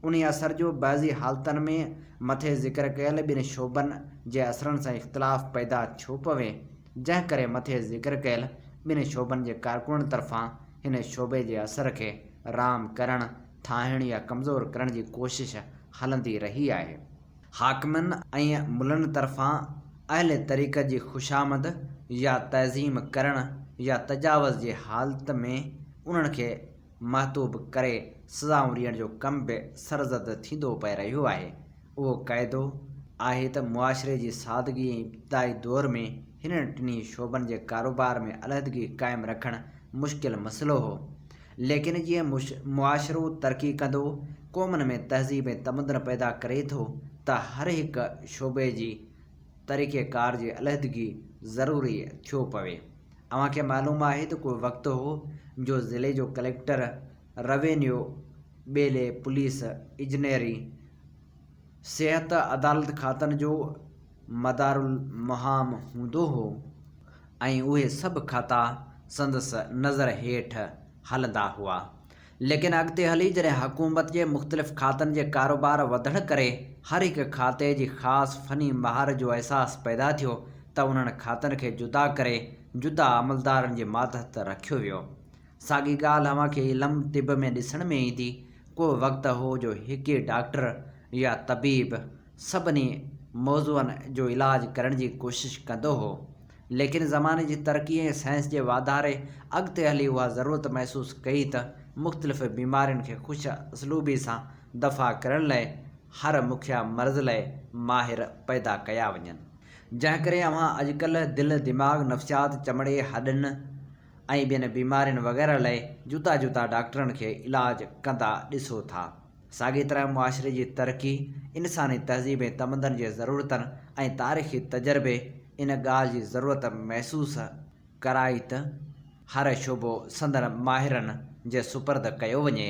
انهي اثر جو بعضي حالتن ۾ مٿي ذڪر ڪيل ٻن شعبن جي اثرن سان اختلاف پيدا ٿيو پوي، جنهن ڪري مٿي ذڪر ڪيل ٻن شعبن جي ڪارڪنن طرفان هن شعبي جي اثر کي رام ڪرڻ، ٺاهڻ يا ڪمزور ڪرڻ جي ڪوشش هلندي رهي آهي. حاڪمن ۽ ملن طرفان اهل طريقت جي خوشامد يا تعظيم ڪرڻ يا تجاوز جي حالت ۾ انهن کي محتوب ڪري سزائون ڏيڻ جو ڪم به سرزد ٿيندو پئي رهيو آهي. اهو قاعدو آهي ته معاشري جي سادگي ۽ ابتدائي دور ۾ هنن ٽنهي شعبن جي ڪاروبار ۾ علحدگي قائم رکڻ مشڪل مسئلو هو. ليڪن جيئن معاشرو ترقي ڪندو، قومن ۾ تهذيب ۽ تمدن پيدا ڪري ٿو ته هر هڪ شعبي جي طريقي ڪار جي علحدگي ضروري ٿيو پوي. اوهان کي معلوم آهي ته ڪو وقت هو جو ضلعي جو ڪليڪٽر، روينيو، ٻيلي، پوليس، اجنيري، صحت، عدالت کاتن جو مدارالمهام هوندو هو ۽ اهي سڀ کاتا سندس نظر هيٺ هلندا هئا. ليڪن اڳتي هلي جڏهن حڪومت جي مختلف کاتن جي ڪاروبار وڌڻ ڪري هر هڪ کاتي جي خاص فني مهارت جو احساس پيدا ٿيو ته انهن کاتن کي جدا ڪري جدا عملدارن جي ماتحت رکيو ويو. ساڳي ڳالهه اوهان کي علم طب ۾ ڏسڻ ۾ ايندي. ڪو وقت هو جو هڪ ئي ڊاڪٽر يا طبيب سڀني موضوعن جو علاج ڪرڻ جي ڪوشش ڪندو هو. ليڪن زماني جي ترقي ۽ سائنس جي واڌاري اڳتي هلي اها ضرورت محسوس ڪئي ته مختلف بيمارين کي خوش اسلوبي سان دفع ڪرڻ لئه هر مکيه مرض لئه ماهر پيدا ڪيا وڃن. جنهن ڪري اوهان اڄڪلهه دل، دماغ، نفسيات، چمڙي، هڏن، ۽ ٻين بيمارين وغيره لئه جدا جدا ڊاڪٽرن کي علاج ڪندا ڏسو ٿا. ساڳي طرح معاشري جي ترقي، انساني تهذيب ۽ تمدن جي ضرورتن ۽ تاريخي تجربي ان ڳالهه جي ضرورت محسوس ڪرائي ته هر شعبو سندن ماهرن جي سپرد ڪيو وڃي.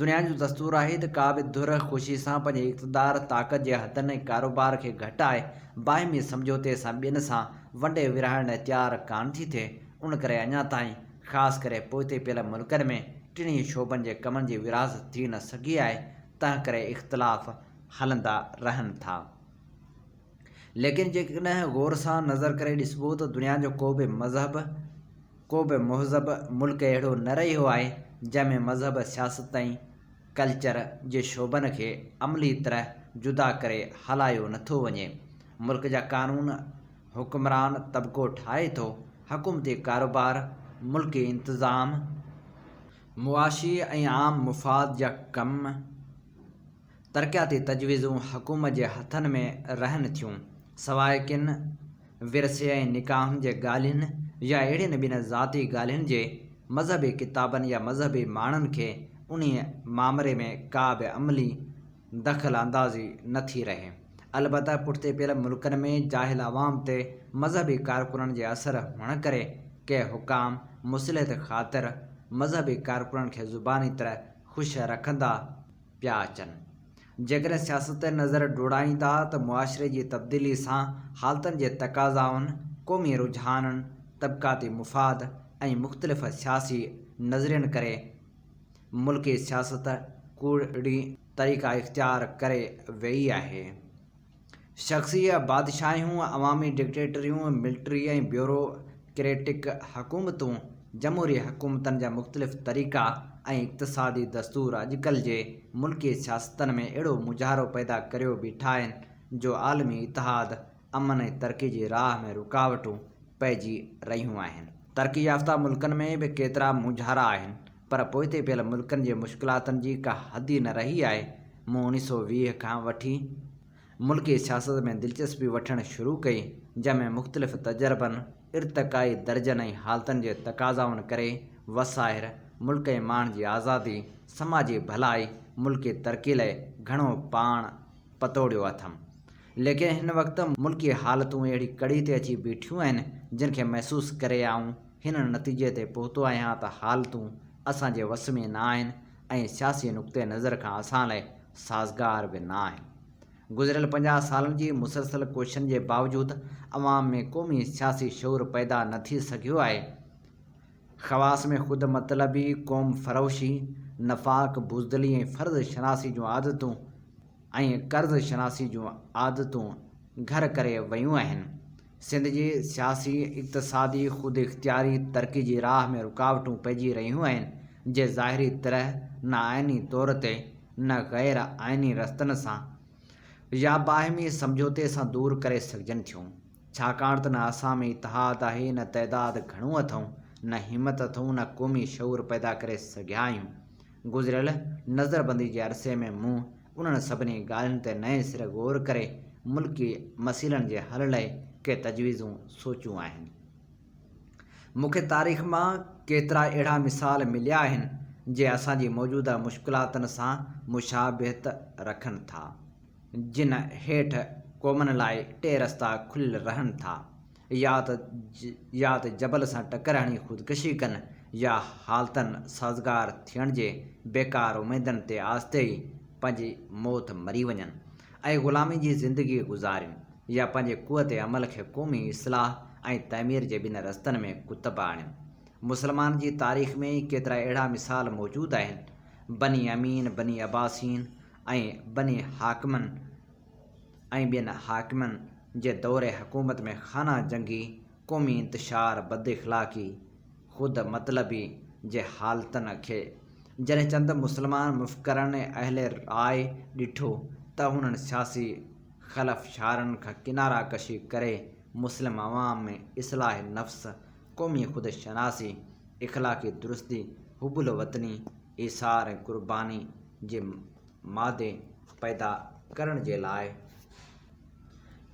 دنيا جو دستور آهي ته ڪا به ڌر خوشي سان پنهنجي اقتدار، طاقت جي حدن ۽ ڪاروبار کي گهٽائي باهمي سمجهوتي سان ٻين سان ونڊي ورهائڻ لاء تيار ڪانه ٿي ٿئي. ان ڪري اڃا تائين خاص ڪري پوئتي پيل ملڪن ۾ ٽنهي شعبن جي ڪمن جي ورهاست ٿي نه سگهي آهي، تنهن ڪري اختلاف هلندا رهن ٿا. ليڪن جيڪڏهن غور سان نظر ڪري ڏسبو ته دنيا جو ڪو به مذهب، ڪو به مهذب ملڪ اهڙو نه رهيو آهي، جنهن ۾ مذهب، سياست ۽ ڪلچر جي شعبن کي عملي طرح جدا ڪري هلايو نٿو وڃي. ملڪ جا قانون حڪمران طبقو ٺاهي ٿو، حڪومتي ڪاروبار، ملڪي انتظام، معاشي ۽ عام مفاد جا ڪم، ترقياتي تجويزون حڪومت جي هٿن ۾ رهن ٿيون، سواء ڪن ورثي ۽ نڪاحن جي ڳالهين يا اهڙين ٻين ذاتي ڳالهين جي، مذهبي ڪتابن يا مذهبي ماڻهن کي انهيء مامري ۾ ڪا به عملي دخل اندازي نه ٿي رهي. البته پٺتي پيل ملڪن ۾ جاهل عوام تي مذهبي ڪارڪنن جي اثر هئڻ ڪري ڪي حڪام مصلحت خاطر. مذهبي ڪارڪنن کي زباني طرح خوش رکندا پيا اچن. جيڪڏهن سياست تي نظر ڊوڙائيندا ته معاشري جي تبديلي سان حالتن جي تقاضائن، قومي رجحانن، طبقاتي مفاد ۽ مختلف سياسي نظرين ڪري ملڪي سياست ڪوڙي طريقا اختيار ڪري ويئي آهي. شخصي بادشاهيون، عوامي ڊڪٽيٽريون، ملٽري ۽ بيورو ڪريٽڪ حڪومتون، جمهوري حڪومتن جا مختلف طريقا ۽ اقتصادي دستور اڄڪلهه جي ملڪي سياستن ۾ اهڙو مونجهارو پيدا ڪريو بيٺا آهن جو عالمي اتحاد، امن ۽ ترقي جي راهه ۾ رڪاوٽون پئجي رهيون آهن. ترقي يافته ملڪن ۾ به ڪيترا مونجهارا آهن پر پوئتي پيل ملڪن جي مشڪلاتن جي ڪا حد ئي نه رهي آهي. مون اوڻيهه سئو 20 کان وٺي ملڪي سياست ۾ دلچسپي وٺڻ شروع ڪئي، جنهن ۾ مختلف تجربن، ارتقائي درجن ۽ حالتن جي تقاضائن ڪري وساهر، ملڪ ۽ ماڻهن جي آزادي، سماجي ڀلائي، ملڪي ترقي لئه گهڻو پاڻ پتوڙيو اٿم. ليڪن هن وقت ملڪي حالتون اهڙي ڪڙي تي اچي بيٺيون آهن، جن کي محسوس ڪري آئون هن نتيجي تي پهتو آهيان ته حالتون اسان جي وس ۾ نه آهن ۽ سياسي نقطي نظر کان اسان لاء سازگار به نه آهن. گذريل 50 سالن جي مسلسل ڪوششن جي باوجود عوام ۾ قومي سياسي شعور پيدا نه ٿي سگهيو آهي. خواص ۾ خود مطلبي، قوم فروشي، نفاق، بزدلي ۽ فرض شناسي جون عادتون ۽ قرض شناسي جون عادتون گهر ڪري ويون آهن. سنڌ جي سياسي، اقتصادي خود اختياري، ترقي جي راهه ۾ رڪاوٽون پئجي رهيون آهن، جي ظاهري طرح نه آئيني طور تي نه غير آئيني رستن سان يا باهمي سمجهوتي سان دور ڪري سگهجن ٿيون. ڇاڪاڻ ته نه اسان ۾ اتحاد آهي، نه تعداد گهڻو اٿئون، نه همت اٿئون، نه قومي شعور پيدا ڪري سگهيا آهيون. گذريل نظربندي جي عرصي ۾ مون انهن سڀني ڳالهين تي نئين سر غور ڪري ملڪي مسئلن جي حل لاء ڪي تجويزون سوچيون آهن. مون کي تاريخ مان ڪيترا اهڙا مثال مليا آهن، جي اسان جي موجوده مشڪلاتن سان مشابهت رکن ٿا، جن هيٺ قومن لاء ٽي رستا کليل رهن ٿا. يا ته يا ته جبل سان ٽڪر هڻي خودڪشي ڪن يا حالتن سازگار ٿيڻ جي بيڪار اميدن تي آهستي ئي پنهنجي موت مري وڃن ۽ غلامي جي زندگي گذارين يا پنهنجي قوت عمل کي قومي اصلاح ۽ تعمير جي ٻن رستن ۾ ڪتب آڻين. مسلمان جي تاريخ ۾ ئي ڪيترا اهڙا مثال موجود آهن. بني امين، بني عباسين ۽ بني حاڪمن ۽ ٻين حاڪمن جي دور حڪومت ۾ خانه جنگي، قومي انتشار، بد اخلاقي، خود مطلبي جي حالتن کي جڏهن چند مسلمان مفڪرن ۽ اهل راء ڏٺو ته انهن سياسي خلفشارن کان ڪناره ڪشي ڪري مسلم عوام ۾ اصلاح نفس، قومي خود شناسي، اخلاقي درستي، حب الوطني، ايثار ۽ قرباني جي مادي پيدا ڪرڻ جي لاء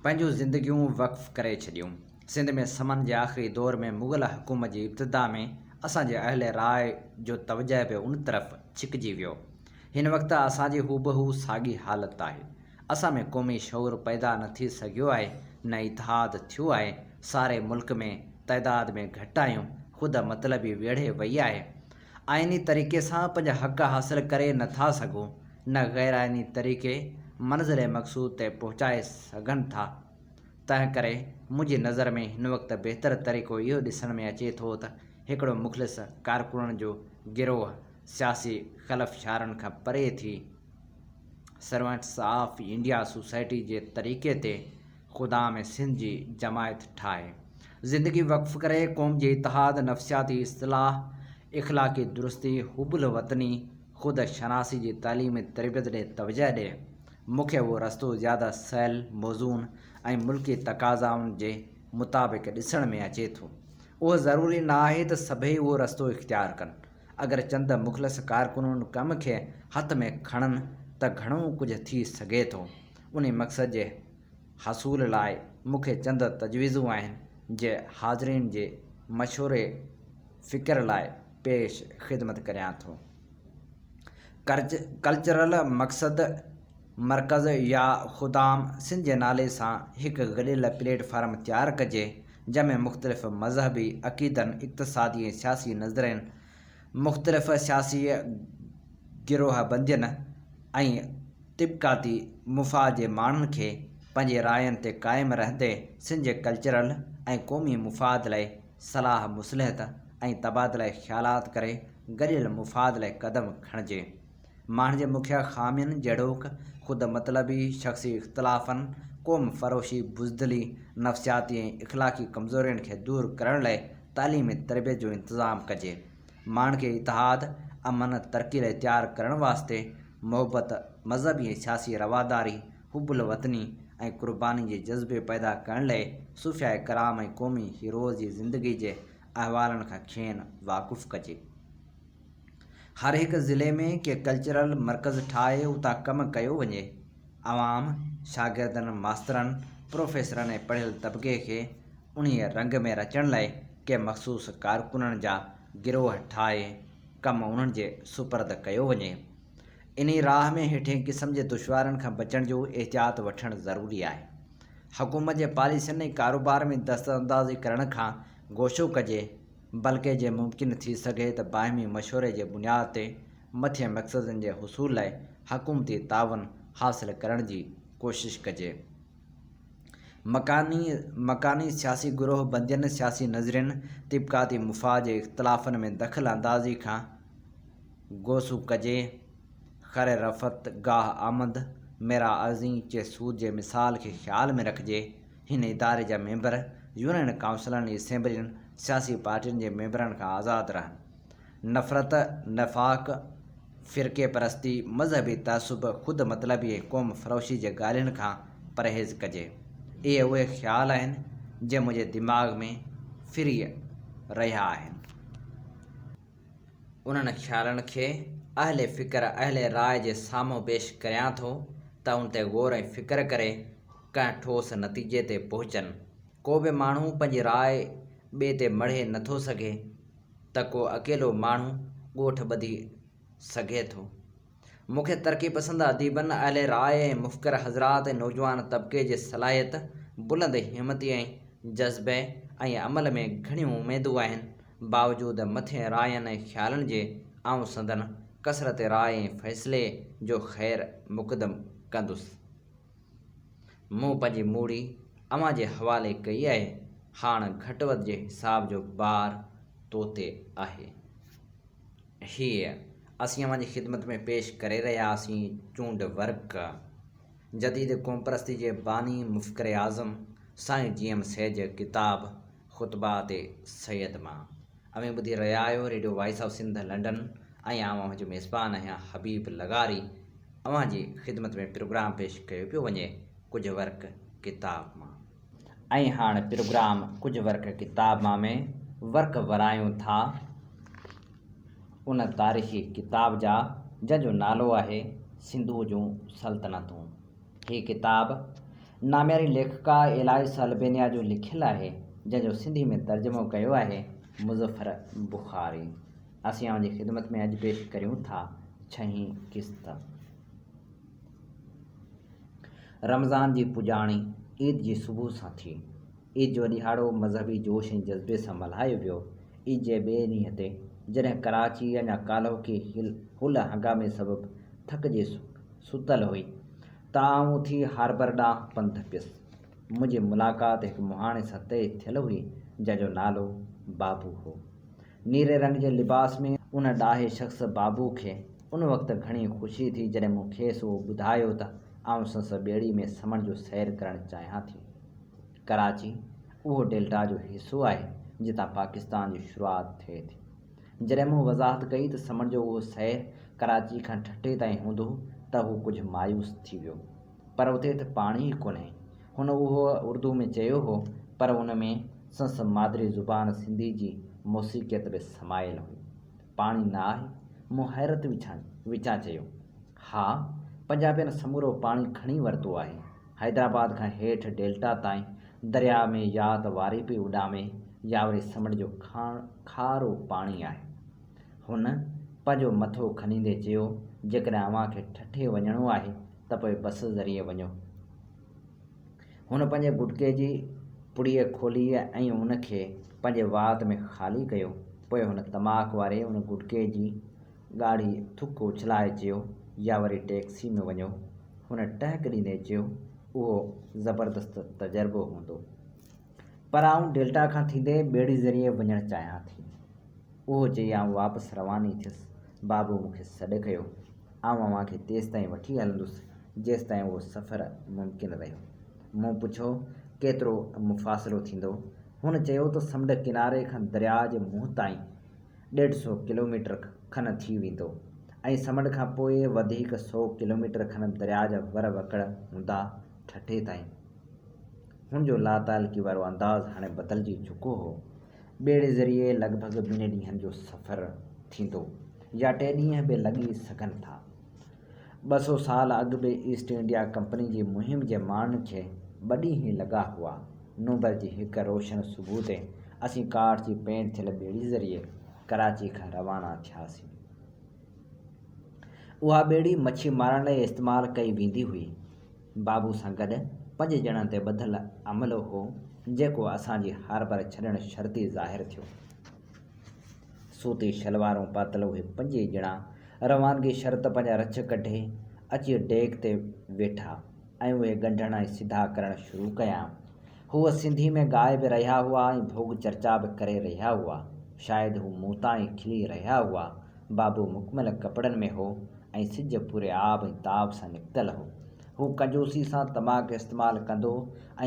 پنهنجون زندگيون وقف ڪري ڇڏيون. سنڌ ۾ سمن جي آخري دور ۾ مغل حڪومت جي ابتدا ۾ اسان جي اهل راء جو توجهه به ان طرف ڇڪجي ويو. هن وقت اسان جي هوبهو ساڳي حالت آهي. اسان ۾ قومي شعور پيدا نه ٿي سگهيو آهي، نه اتحاد ٿيو آهي. ساري ملڪ ۾ تعداد ۾ گهٽ آهيون، خود مطلبي ويڙهي وئي آهي. آئيني طريقي سان پنهنجا حق حاصل ڪري نه ٿا سگهون، نه غير آئيني طريقي منزل مقصود تي پهچائي سگهن ٿا. تنهن ڪري منهنجي نظر ۾ هن وقت بهتر طريقو اهو ڏسڻ ۾ اچي ٿو ته هڪڙو مخلص ڪارڪنن جو گروهه سياسي خلفشارن کان پري ٿي سرونٽس آف انڊيا سوسائٽي جي طريقي تي خدام سنڌ جي جماعت ٺاهي زندگي وقف ڪري قوم جي اتحاد، نفسياتي اصلاح، اخلاقي درستي، حب الوطني، خود شناسي جي تعليم ۽ تربيت ڏي توجهه ڏي. مون کي اهو رستو زياده سهل، موزون ۽ ملڪي تقاضائن جي مطابق ڏسڻ ۾ اچي ٿو. اهو ضروري نه آهي ته سڀئي اهو رستو اختيار ڪن. اگر چند مخلص ڪارڪن ان ڪم کي هٿ ۾ کڻن ته گهڻو ڪجهه ٿي سگهي ٿو. انهي مقصد جي حصول لاء مون کي چند تجويزون آهن، جي حاضرين جي مشوري فڪر لاء پيش خدمت ڪريان ٿو. ڪلچرل مقصد مرڪز يا خدام سنڌ جي نالي سان هڪ گڏيل پليٽ فارم تيار ڪجي، جنهن ۾ مختلف مذهبي عقيدن، اقتصادي ۽ سياسي نظرين مختلف سياسي گروهه بندين ۽ طبقاتي مفاد جي ماڻهن کي پنهنجي راين تي قائم رهندي سنڌ جي ڪلچرل ۽ قومي مفاد لاء صلاح مصلحت ۽ تبادله خيالات ڪري گڏيل مفاد لاء قدم کڻجي. ماڻهن جي مکيه خامين جهڙوڪ، خود مطلبي، شخصي اختلافن، قوم فروشي، بزدلي، نفسياتي ۽ اخلاقي ڪمزورين کي دور ڪرڻ لاء تعليم ۽ تربيت جو انتظام ڪجي. ماڻهن کي اتحاد، امن، ترقي لاء تيار ڪرڻ واسطي محبت، مذهبي ۽ سياسي رواداري، حب الوطني ۽ قرباني جي جذبي پيدا ڪرڻ لاء صوفياء ڪرام ۽ قومي هيروز جي زندگي جي احوالن کان کين واقف ڪجي. هر هڪ ضلعي ۾ ڪي ڪلچرل مرڪز ٺاهي اتان ڪم ڪيو وڃي. عوام، شاگردن، ماسترن، پروفيسرن ۽ پڙهيل طبقي کي انهيء رنگ ۾ رچڻ لاء ڪي مخصوص ڪارڪنن جا گروهه ٺاهي ڪم انهن جي سپرد ڪيو وڃي. انهي راهه ۾ هيٺين قسم جي دشوارين کان بچڻ جو احتياط وٺڻ ضروري آهي. حڪومت جي پاليسين ۽ ڪاروبار ۾ دست اندازي ڪرڻ کان گوشو ڪجي. بلڪه جي ممڪن ٿي سگهي ته باهمي مشوري جي بنياد تي مٿين مقصدن جي حصول لاء حڪومتي تعاون حاصل ڪرڻ جي ڪوشش ڪجي. مڪاني مڪاني سياسي گروهه بندين، سياسي نظرين، طبقاتي مفاد جي اختلافن ۾ دخل اندازي کان گوسو ڪجي. خر رفت گاهه آمد، ميرا عرضين چه سود جي مثال کي خيال ۾ رکجي. هن اداري جا ميمبر يونين ڪائونسلن، اسيمبلين، سياسي پارٽين جي ميمبرن کان آزاد رهن. نفرت، نفاق، فرقي پرستي، مذهبي تعصب، خود مطلبي ۽ قوم فروشي جي ڳالهين کان پرهيز ڪجي. اهي اهي خيال آهن، جي منهنجي دماغ ۾ ڦري رهيا آهن. انهن خيالن کي اهل فڪر، اهل راء جي سامهون پيش ڪريان ٿو ته ان تي غور ۽ فڪر ڪري ڪنهن ٺوس نتيجي تي پهچن. ڪو به ماڻهو پنهنجي راء ٻئي تي مڙهي نه ٿو سگهي ته ڪو اڪيلو ماڻهو ڳوٺ ٻڌي سگهي ٿو. مون کي ترقي پسند اديبن، اهل راء ۽ مفڪر حضرات ۽ نوجوان طبقي جي صلاحيت، بلند همتي ۽ جذبي ۽ عمل ۾ گهڻيون اميدون آهن، باوجود مٿين راين ۽ خيالن جي آئون سندن ڪثرت راء ۽ فيصلي جو خير مقدم ڪندس. مون پنهنجي موڙي اوهان جي حوالي ڪئي آهي، هاڻ گهٽ وڌ جي حساب جو بار تو تي آهي. هيء اسين اوهان جي خدمت ۾ پيش ڪري رهيا هئاسين چونڊ ورق جديد قومپرستي جي باني مفڪر اعظم سائين جي ايم سيد جي ڪتاب خطبات سيد مان. اوهين ٻڌي رهيا آهيو radio voice of Sindh London ۽ آئون اوهان جو ميزبان آهيان حبيب لغاري اوهان جي خدمت ۾ پروگرام پيش ڪيو پيو وڃي ڪجهه ورق ڪتاب مان. ۽ هاڻ پروگرام ڪجهه ورق ڪتاب مان ۾ ورق ورايون ٿا ان تاريخي ڪتاب جا جنهن جو نالو آهي سنڌوء جون سلطنتون. هي ڪتاب نامياري ليکڪا ايلائس البينيا جو لکيل آهي جنهن جو سنڌي ۾ ترجمو ڪيو آهي مظفر بخاري. اسين اوهان جي خدمت ۾ اڄ پيش ڪريون ٿا ڇهين قسط. رمضان جي پڄاڻي عيد جي صبح سان ٿي. عيد جو ڏهاڙو مذهبي جوش ۽ جذبي سان ملهايو ويو. عيد جي ٻئي ڏينهن تي جڏهن ڪراچي اڃا ڪالهوڪي هل هنگامي سبب ٿڪجي ستل هئي ته آئون اٿي هاربر ڏانهن پنڌ پيس. منهنجي ملاقات هڪ مهاڻي سان طئي ٿيل هئي جنهن جو نالو بابو هو. نيري رنگ جي لباس ۾ ان ڏاهي شخص بابو کي ان وقت گهڻي خوشي ٿي جڏهن مون کيس اهو ٻڌايو ته آئون سندس ٻيڙي ۾ سمنڊ جو سير ڪرڻ چاهيان ٿي. ڪراچي اهو ڊيلٽا جو حصو آهي جتان پاڪستان جي شروعات ٿئي ٿي. جڏهن مون وضاحت ڪئي ته سمنڊ جو اهو سير ڪراچي کان ٺٽي تائين هوندو ته هو ڪجهه مايوس ٿي ويو. پر اتي ته پاڻي ئي ڪونهي. هن اهو اردو ۾ چيو هو پر ان ۾ سندس مادري زبان سنڌي جي موسيقيت به سمايل هئي. پاڻي نه آهي؟ مون حيرت وچان چيو. ها، پنجابين سمورو پاڻي کڻي ورتو آهي. حيدرآباد کان هيٺ ڊيلٽا تائين درياء ۾ يا ته واري پئي اڏامي يا وري سمنڊ جو کارو پاڻي آهي. هن پنهنجو مٿو کنيندي چيو، جيڪڏهن اوهان کي ٺٽي وڃڻو آهي ته پوء بس ذريعي وڃو. هن پنهنجي گٽڪي جي پڙيء کولي ۽ ان کي پنهنجي وات ۾ خالي ڪيو. پوء هن تماڪ واري ان گٽڪي جي ڳاڙهي ٿڪ اڇلائي چيو، يا وري ٽيڪسي ۾ وڃو. هن ٽهڪ ڏيندي چيو، اهو زبردست تجربو هوندو. پر آئون ڊيلٽا کان ٿيندي ٻيڙي ذريعي وڃڻ چاهيان ٿي. اهو چئي آئون واپس رواني ٿيس. بابو مون کي سڏ ڪيو. آئون اوهان کي تيستائين وٺي هلندس، جيستائين اهو سفر ممڪن رهيو. مون پڇيو، ڪيترو مفاصلو ٿيندو؟ هن چيو ته سمنڊ ڪناري کان درياء جي منهن تائين ڏيڍ سئو ڪلوميٽر کن ٿي ويندو ۽ سمنڊ کان پوء وڌيڪ سئو ڪلوميٽر کن درياء جا ور وڪڙ هوندا ٺٽي تائين. هن جو لاتعلقي وارو انداز هاڻي بدلجي چڪو هو. ٻيڙي ذريعي لڳ ڀڳ ٻن ڏينهن جو سفر ٿيندو يا ٽي ڏينهن به لڳي سگهن ٿا. 200 سال اڳ به ايسٽ انڊيا ڪمپني جي مهم جي ماڻهن کي ٻه ڏينهن ئي لڳا هئا. نومبر جي هڪ روشن صبح تي اسين ڪاٺ جي پينٽ ٿيل ٻيڙي ذريعي ڪراچي کان روانا ٿياسين. اها ٻيڙي مڇي مارڻ لاء استعمال ڪئي ويندي هئي. بابو سان گڏ پنج ڄڻن تي ٻڌل عملو هو، جيڪو اسان جي هاربر ڇڏڻ شرط ئي ظاهر ٿيو. سوتي شلوارون پاتل اهي پنجئي ڄڻا روانگي شرط پنهنجا رڇ ڪڍي اچي ڊيڪ تي ويٺا ۽ اهي ڳنڍڻ ۽ سڌا ڪرڻ شروع ڪيائون. هو سنڌي ۾ ڳائي به رهيا هئا ۽ ڀوڳ چرچا به ڪري رهيا هئا. شايد هو مون تان ئي کلي رهيا هئا. بابو مڪمل ڪپڙن ۾ هو ۽ سج پوري آب ۽ تاب سان نڪتل هو. هو ڪنجوسي سان تماڪ استعمال ڪندو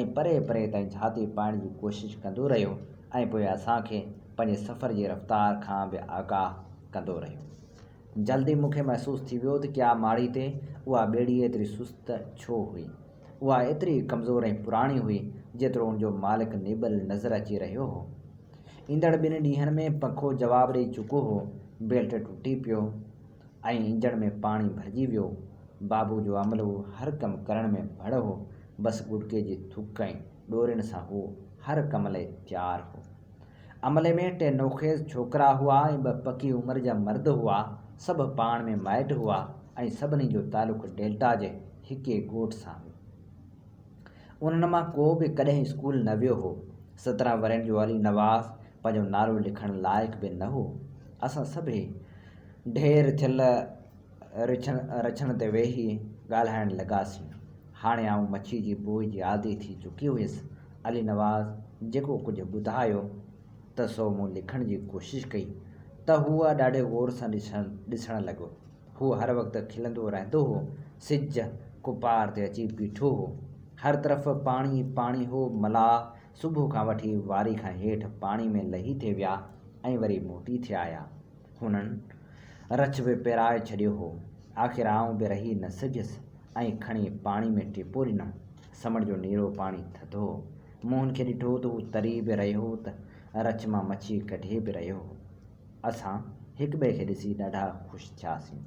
۽ پري پري تائين جهاتي پائڻ جي ڪوشش ڪندو رهيو ۽ پوء اسان کي پنهنجي سفر جي رفتار کان به آگاهه ڪندو رهيو. جلد ئي مون کي محسوس ٿي ويو ته ڪيا ماڙي تي اها ٻيڙي ايتري سست ڇو هئي. اها ايتري ئي ڪمزور ۽ پراڻي هئي، جيترو ان جو مالڪ نيبل نظر اچي رهيو هو. ايندڙ ٻن ڏينهن ۾ پکو جواب ڏئي چڪو هو، بيلٽ ٽٽي پيو ۽ انجڻ ۾ پاڻي ڀرجي ويو. بابو جو عملو هر ڪم ڪرڻ ۾ ڀڙ هو، بس گٽڪي جي ٿڪ ۽ ڏورين سان هو هر ڪم لئي تيار هو. عملي ۾ ٽي نوخيز ڇوڪرا هئا ۽ ٻه پڪي عمر جا مرد هئا، سڀ پاڻ ۾ مائٽ هئا ۽ سڀني جو تعلق ڊيلٽا جي هڪ ئي ڳوٺ سان هو. انهن مان ڪو به ڪڏهن اسڪول نه ويو هو. 17 ورهين جو علي نواز پنهنجو نالو لکڻ لائق به نه هو. اسان سڀئي ڍير ٿيل رڇن تي ويهي ڳالهائڻ لڳاسين. هاڻي آئون مڇي جي بوء جي عادي ٿي چڪي هيس. علي نواز جيڪو ڪجهه ٻڌايو ته سو مون لکڻ جي ڪوشش ڪئي ته هو ڏاڍي غور سان ڏسڻ لڳو. هو هر وقت کلندو رهندو هو. سج ڪپار تي اچي بيٺو هو. هر طرف پاڻي ئي پاڻي هو. ملاح صبح کان وٺي واري کان هيٺ پاڻي ۾ لهي ٿي ويا ۽ وري موٽي ٿي آيا. هنن رڇ به پيرائي ڇڏيو هو. آخر آئون به رهي نه سگهيس ۽ کڻي پاڻي ۾ ٽيپو ڏنم. سمنڊ جو نيرو پاڻي ٿڌو هو. مون هن کي ڏٺو ته هو تري به رهيو هو ته رڇ مان مڇي ڪڍي به رهيو هو. اسان هڪٻئي کي ڏسي ڏاڍا خوش ٿياسين.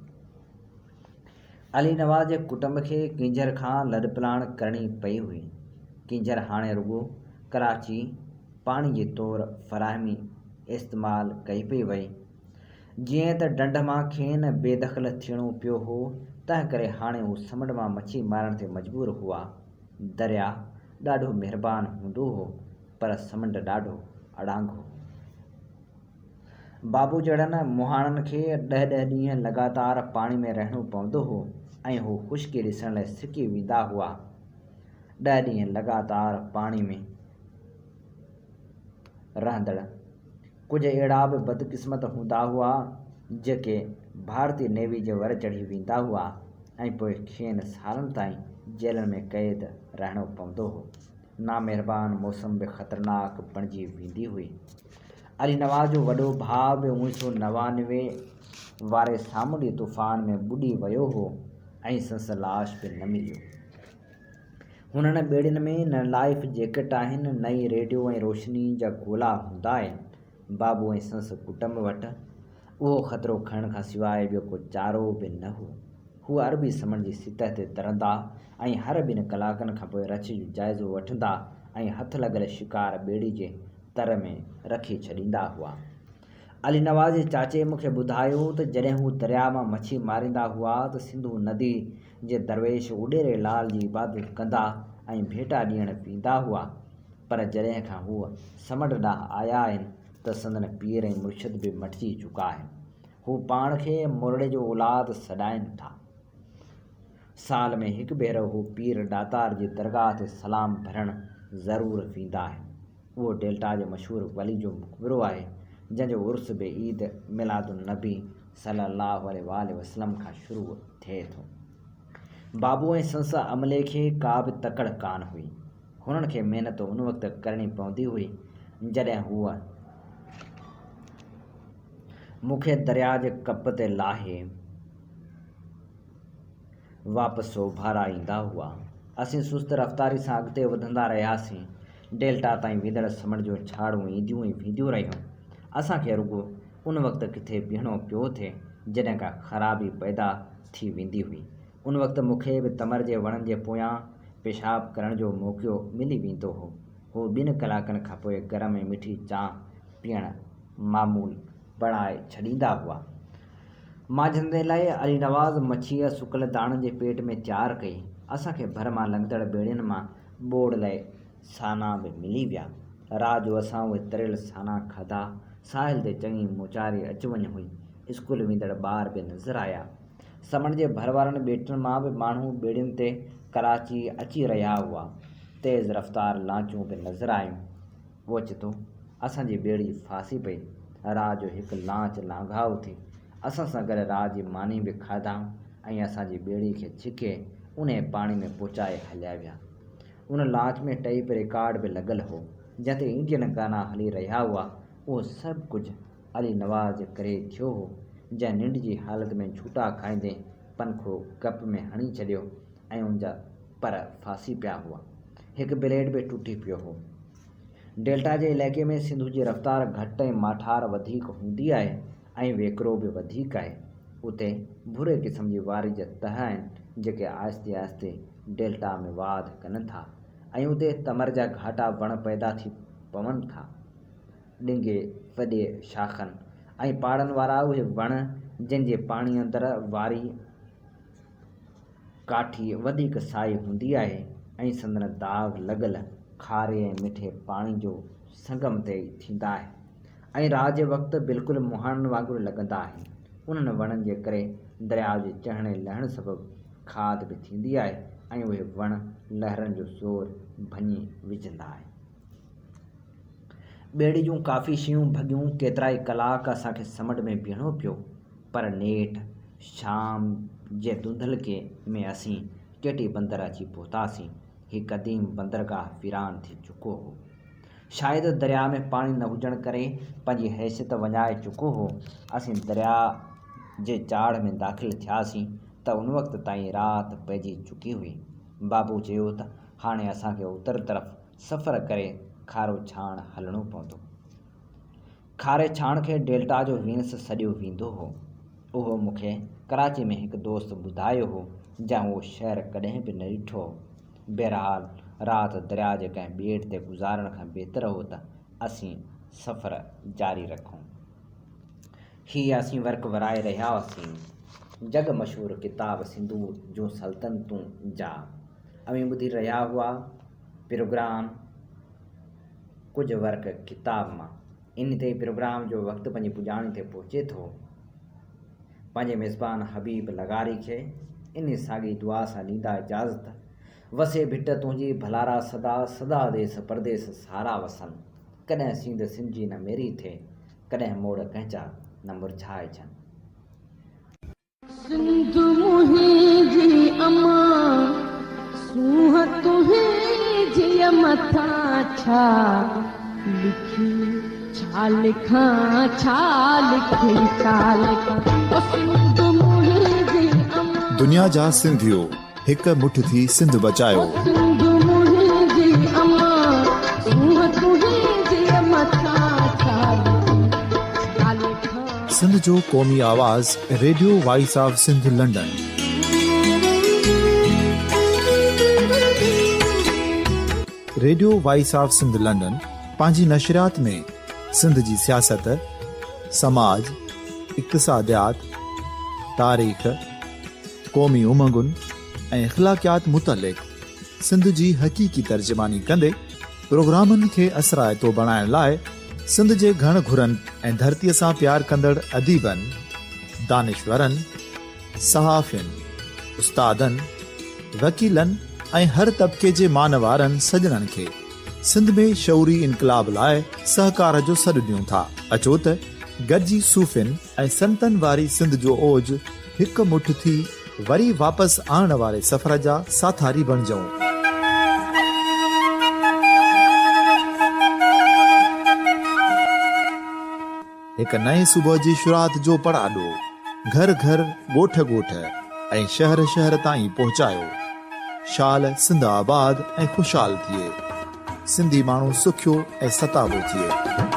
علي نواز جي ڪٽنب کي ڪينجهر کان لڏپلاڻ ڪرڻي پئي هئي. ڪينجهر هاڻي رڳو ڪراچي پاڻي جي طور فراهمي استعمال ڪئي پئي وئي. جيئن ته ڍنڍ مان کين بي دخل ٿيڻو پيو هو، تنهنڪري هاڻي هو سمنڊ مان مڇي مارڻ تي مجبور هئا. درياء ڏاڍو مهربان هوندو هو، پر سمنڊ ڏاڍو اڙانگو هو. بابو جهڙن مهاڻن کي ڏهه ڏهه ڏينهن لڳاتار پاڻي ۾ رهڻو پوندو هو ۽ هو خشڪي ڏسڻ لاء سڪي ويندا هئا. ڏهه ڏينهن لڳاتار پاڻي ۾ رهندڙ ڪجهه اهڙا به بدقسمت هوندا هئا، جيڪي ڀارتي نيوي جي ور چڙهي ويندا هئا ۽ پوء کين سالن تائين جيلن ۾ قيد رهڻو پوندو هو. نامهربان موسم به خطرناڪ بڻجي ويندي هئي. علي نواز جو وڏو ڀاء به اوڻيهه سو 99 واري سامونڊي طوفان ۾ ٻڏي ويو هو ۽ سندس لاش به نه مليو. هنن ٻيڙين ۾ نه لائيف جيڪٽ آهن نه ئي ريڊيو ۽ روشني جا گولا هوندا آهن. بابو ۽ سندس ڪٽنب وٽ اهو خطرو کڻڻ کان سواء ٻيو ڪو چارو به نه هو. هو عربي سمنڊ جي سطح تي ترندا ۽ هر ٻن ڪلاڪن کان پوء رڇ جو جائزو وٺندا ۽ هٿ لڳل شڪار ٻيڙي جي تر ۾ رکي ڇڏيندا هئا. علي نواز جي چاچي مون کي ٻڌايو ته جڏهن هو درياء مان مڇي ماريندا هئا ته سنڌو ندي جي درويش اڏيري لال جي عبادت ڪندا ۽ ڀيٽا ڏيڻ ويندا هئا پر جڏهن کان هو سمنڊ ڏانهن آيا آهن ته سندن پير ۽ مرشد به مٽجي چڪا آهن. هو پاڻ کي مورڙي جو اولاد سڏائين ٿا. سال ۾ هڪ ڀيرو هو پير ڏاتار جي درگاهه تي سلام ڀرڻ ضرور ويندا آهن. اهو ڊيلٽا جي مشهور ولي جو مقبرو آهي، جنهن جو عرس به عيد ميلاد النبي صلي الله عليه واٰله وسلم کان شروع ٿئي ٿو. بابو ۽ سندس عملي کي ڪا به تڪڙ ڪانه هئي. هنن کي محنت ان وقت ڪرڻي پوندي هئي، جڏهن هو مون کي درياء جي ڪپ تي لاهي واپس اڀارائيندا هئا. اسين سست رفتاري سان اڳتي وڌندا رهياسين. ڊيلٽا تائين ويندڙ سمنڊ جون ڇاڙون اينديون ۽ وينديون رهيون. اسان کي رڳو ان وقت ڪٿي بيهڻو پيو ٿي، جڏهن ڪا خرابي پيدا ٿي ويندي هئي. ان وقت مون کي به تمر جي وڻن جي پويان پيشاب ڪرڻ جو موقعو ملي ويندو هو. هو ٻن ڪلاڪن کان پوء گرم ۽ مٺي چانهه پيئڻ معمول بڻائي ڇڏيندا هئا. مانجهندي لاء علي نواز مڇيء سڪل داڻن جي پيٽ ۾ تيار ڪئي. اسان کي ڀر مان لنگهندڙ ٻيڙين مان ٻوڙ لاء سانا به ملي ويا. رات جو اسان اهي تريل سانا کاڌا. ساحل تي چڱي موچاري اچ وڃ هئي. اسڪول ويندڙ ٻار به نظر آيا. سمنڊ جي ڀر وارن ٻيٽن مان به ماڻهو ٻيڙين تي ڪراچي اچي رهيا هئا. تيز رفتار لانچون به نظر آيون. اوچتو اسان جي ٻيڙي ڦاسي پئي. رات جو هڪ لانچ لانگهائو ٿي. اسان سان گڏ رات جي ماني به کاڌائون ۽ اسان جي ٻيڙي کي ڇڪي اونهي پاڻي ۾ پهچائي هليا ويا. ان لانچ ۾ ٽيپ رڪارڊ به لڳل هو، جنهن تي انڊين گانا هلي رهيا هئا. اهو سڀ ڪجهه علي نواز جي ڪري ٿيو هو، جنهن ننڊ جي حالت ۾ جهوٽا کائيندي پنکو گپ ۾ هڻي ڇڏيو ۽ ان جا پر ڦاسي پيا هئا. هڪ بليڊ به ٽٽي پيو هو. ڊيلٽا جي علائقي ۾ سنڌو جي رفتار گهٽ ۽ ماٺار وڌيڪ هوندي آهي ۽ ويڪرو به وڌيڪ آهي. اتي ڀوري قسم جي واري جا تهه آهن، جيڪي آهستي آهستي ڊيلٽا ۾ واڌ ڪن ٿا ۽ اتي تمر جا گهاٽا وڻ پيدا ٿي پون ٿا. ڏنگي وڏي شاخن ۽ پاڙن وارا اهي وڻ جن جي پاڻي اندر واري ڪاٺي وڌيڪ سائي هوندي آهي ۽ سندن داغ لڳل کاري ۽ مٺي پاڻي جو سنگم تي ئي ٿيندا آهن ۽ رات جي وقت بلڪل مهاڻن وانگر لڳندا آهن. انهن وڻن جي ڪري درياء جي چڙهڻ ۽ لهڻ سبب کاڌ به ٿيندي آهي ۽ اهي وڻ لهرن جو زور ڀڃي وجهندا آهن. ٻيڙي جون ڪافي شيون ڀڳيون، ڪيترائي ڪلاڪ اسان کي سمنڊ ۾ بيهڻو پيو، پر نيٺ شام جي ڌنڌلڪي ۾ اسين ڪيٽي بندر اچي پهتاسين. هي قديم بندرگاهه ويران ٿي چڪو هو. شايد درياء ۾ پاڻي نه هجڻ ڪري پنهنجي حيثيت وڃائي چڪو هو. اسين درياء جي چاڙهه ۾ داخل ٿياسين ته ان وقت تائين رات پئجي چڪي هئي. بابو چيو ته هاڻي اسان کي اتر طرف سفر ڪري کارو ڇاڻ هلڻو پوندو. کاري ڇاڻ کي ڊيلٽا جو وينس سڏيو ويندو هو. اهو مون کي ڪراچي ۾ هڪ دوست ٻڌايو هو، جنهن اهو شهر ڪڏهن به نه ڏٺو هو. بهرحال رات درياء جي ڪنهن ٻيٽ تي گذارڻ کان بهتر هو ته اسين سفر جاري رکون. هي اسين ورق ورائي رهيا هئاسين. جڳ مشهور ڪتاب سنڌوء جون سلطنتون جا اوهين ٻڌي رهيا هئا. پروگرام ڪجهه ورق ڪتاب مان. ان تي پروگرام جو وقت پنهنجي پڄاڻي تي پهچي ٿو. پنهنجي ميزبان حبيب لغاري کي انهي ساڳي دعا سان ڏيندا اجازت. وسي ڀٽ تنهنجي ڀلارا سدا، سدا ديس پرديس سارا وسن. ڪڏهن سينڌ سنجي نه ميري ٿئي، ڪڏهن موڙ ڪنهنجا نه مرجهائجن. سنڌ منهنجي امان، سونهن تنهنجيء مٿان ڇا لکي ڇا لکان، ڇا لکي ڇا لکان، او سنڌ منهنجي امان. دنيا جا سنڌيو هڪ مٺ ٿي سنڌ بچايو. او سنڌ منهنجي امان، سونهن تنهنجيء مٿان ڇا لکي ڇا لکان. سنڌ جو قومي آواز radio voice of Sindh London. Radio voice of Sindh London پنهنجي نشريات ۾ سنڌ جي سياست، سماج، اقتصاديات، تاريخ، قومي امنگن ۽ اخلاقيات متعلق سنڌ جي حقيقي ترجماني ڪندي پروگرامن کي اثرائتو بڻائڻ لاء سنڌ جي گهڻ گهرن ۽ ڌرتيء سان پيار ڪندڙ اديبن، دانشورن، صحافين، استادن، وڪيلن ۽ هر طبقي جي مان وارن سڄڻن کي سنڌ ۾ شعوري انقلاب لاء سهڪار جو سڏ ڏيون ٿا. اچو ته گڏجي صوفين ۽ سنتن واري سنڌ جو اوج هڪ مٺ ٿي وري واپس آڻڻ واري سفر جا ساٿاري بڻجون. هڪ نئين صبح جي شروعات جو پڙاڏو گهر گهر، ڳوٺ ڳوٺ ۽ شهر شهر تائين پهچايو. شال سنڌ آباد ۽ خوشحال ٿئي. سنڌي ماڻهو سکيو ۽ ستابو ٿئي.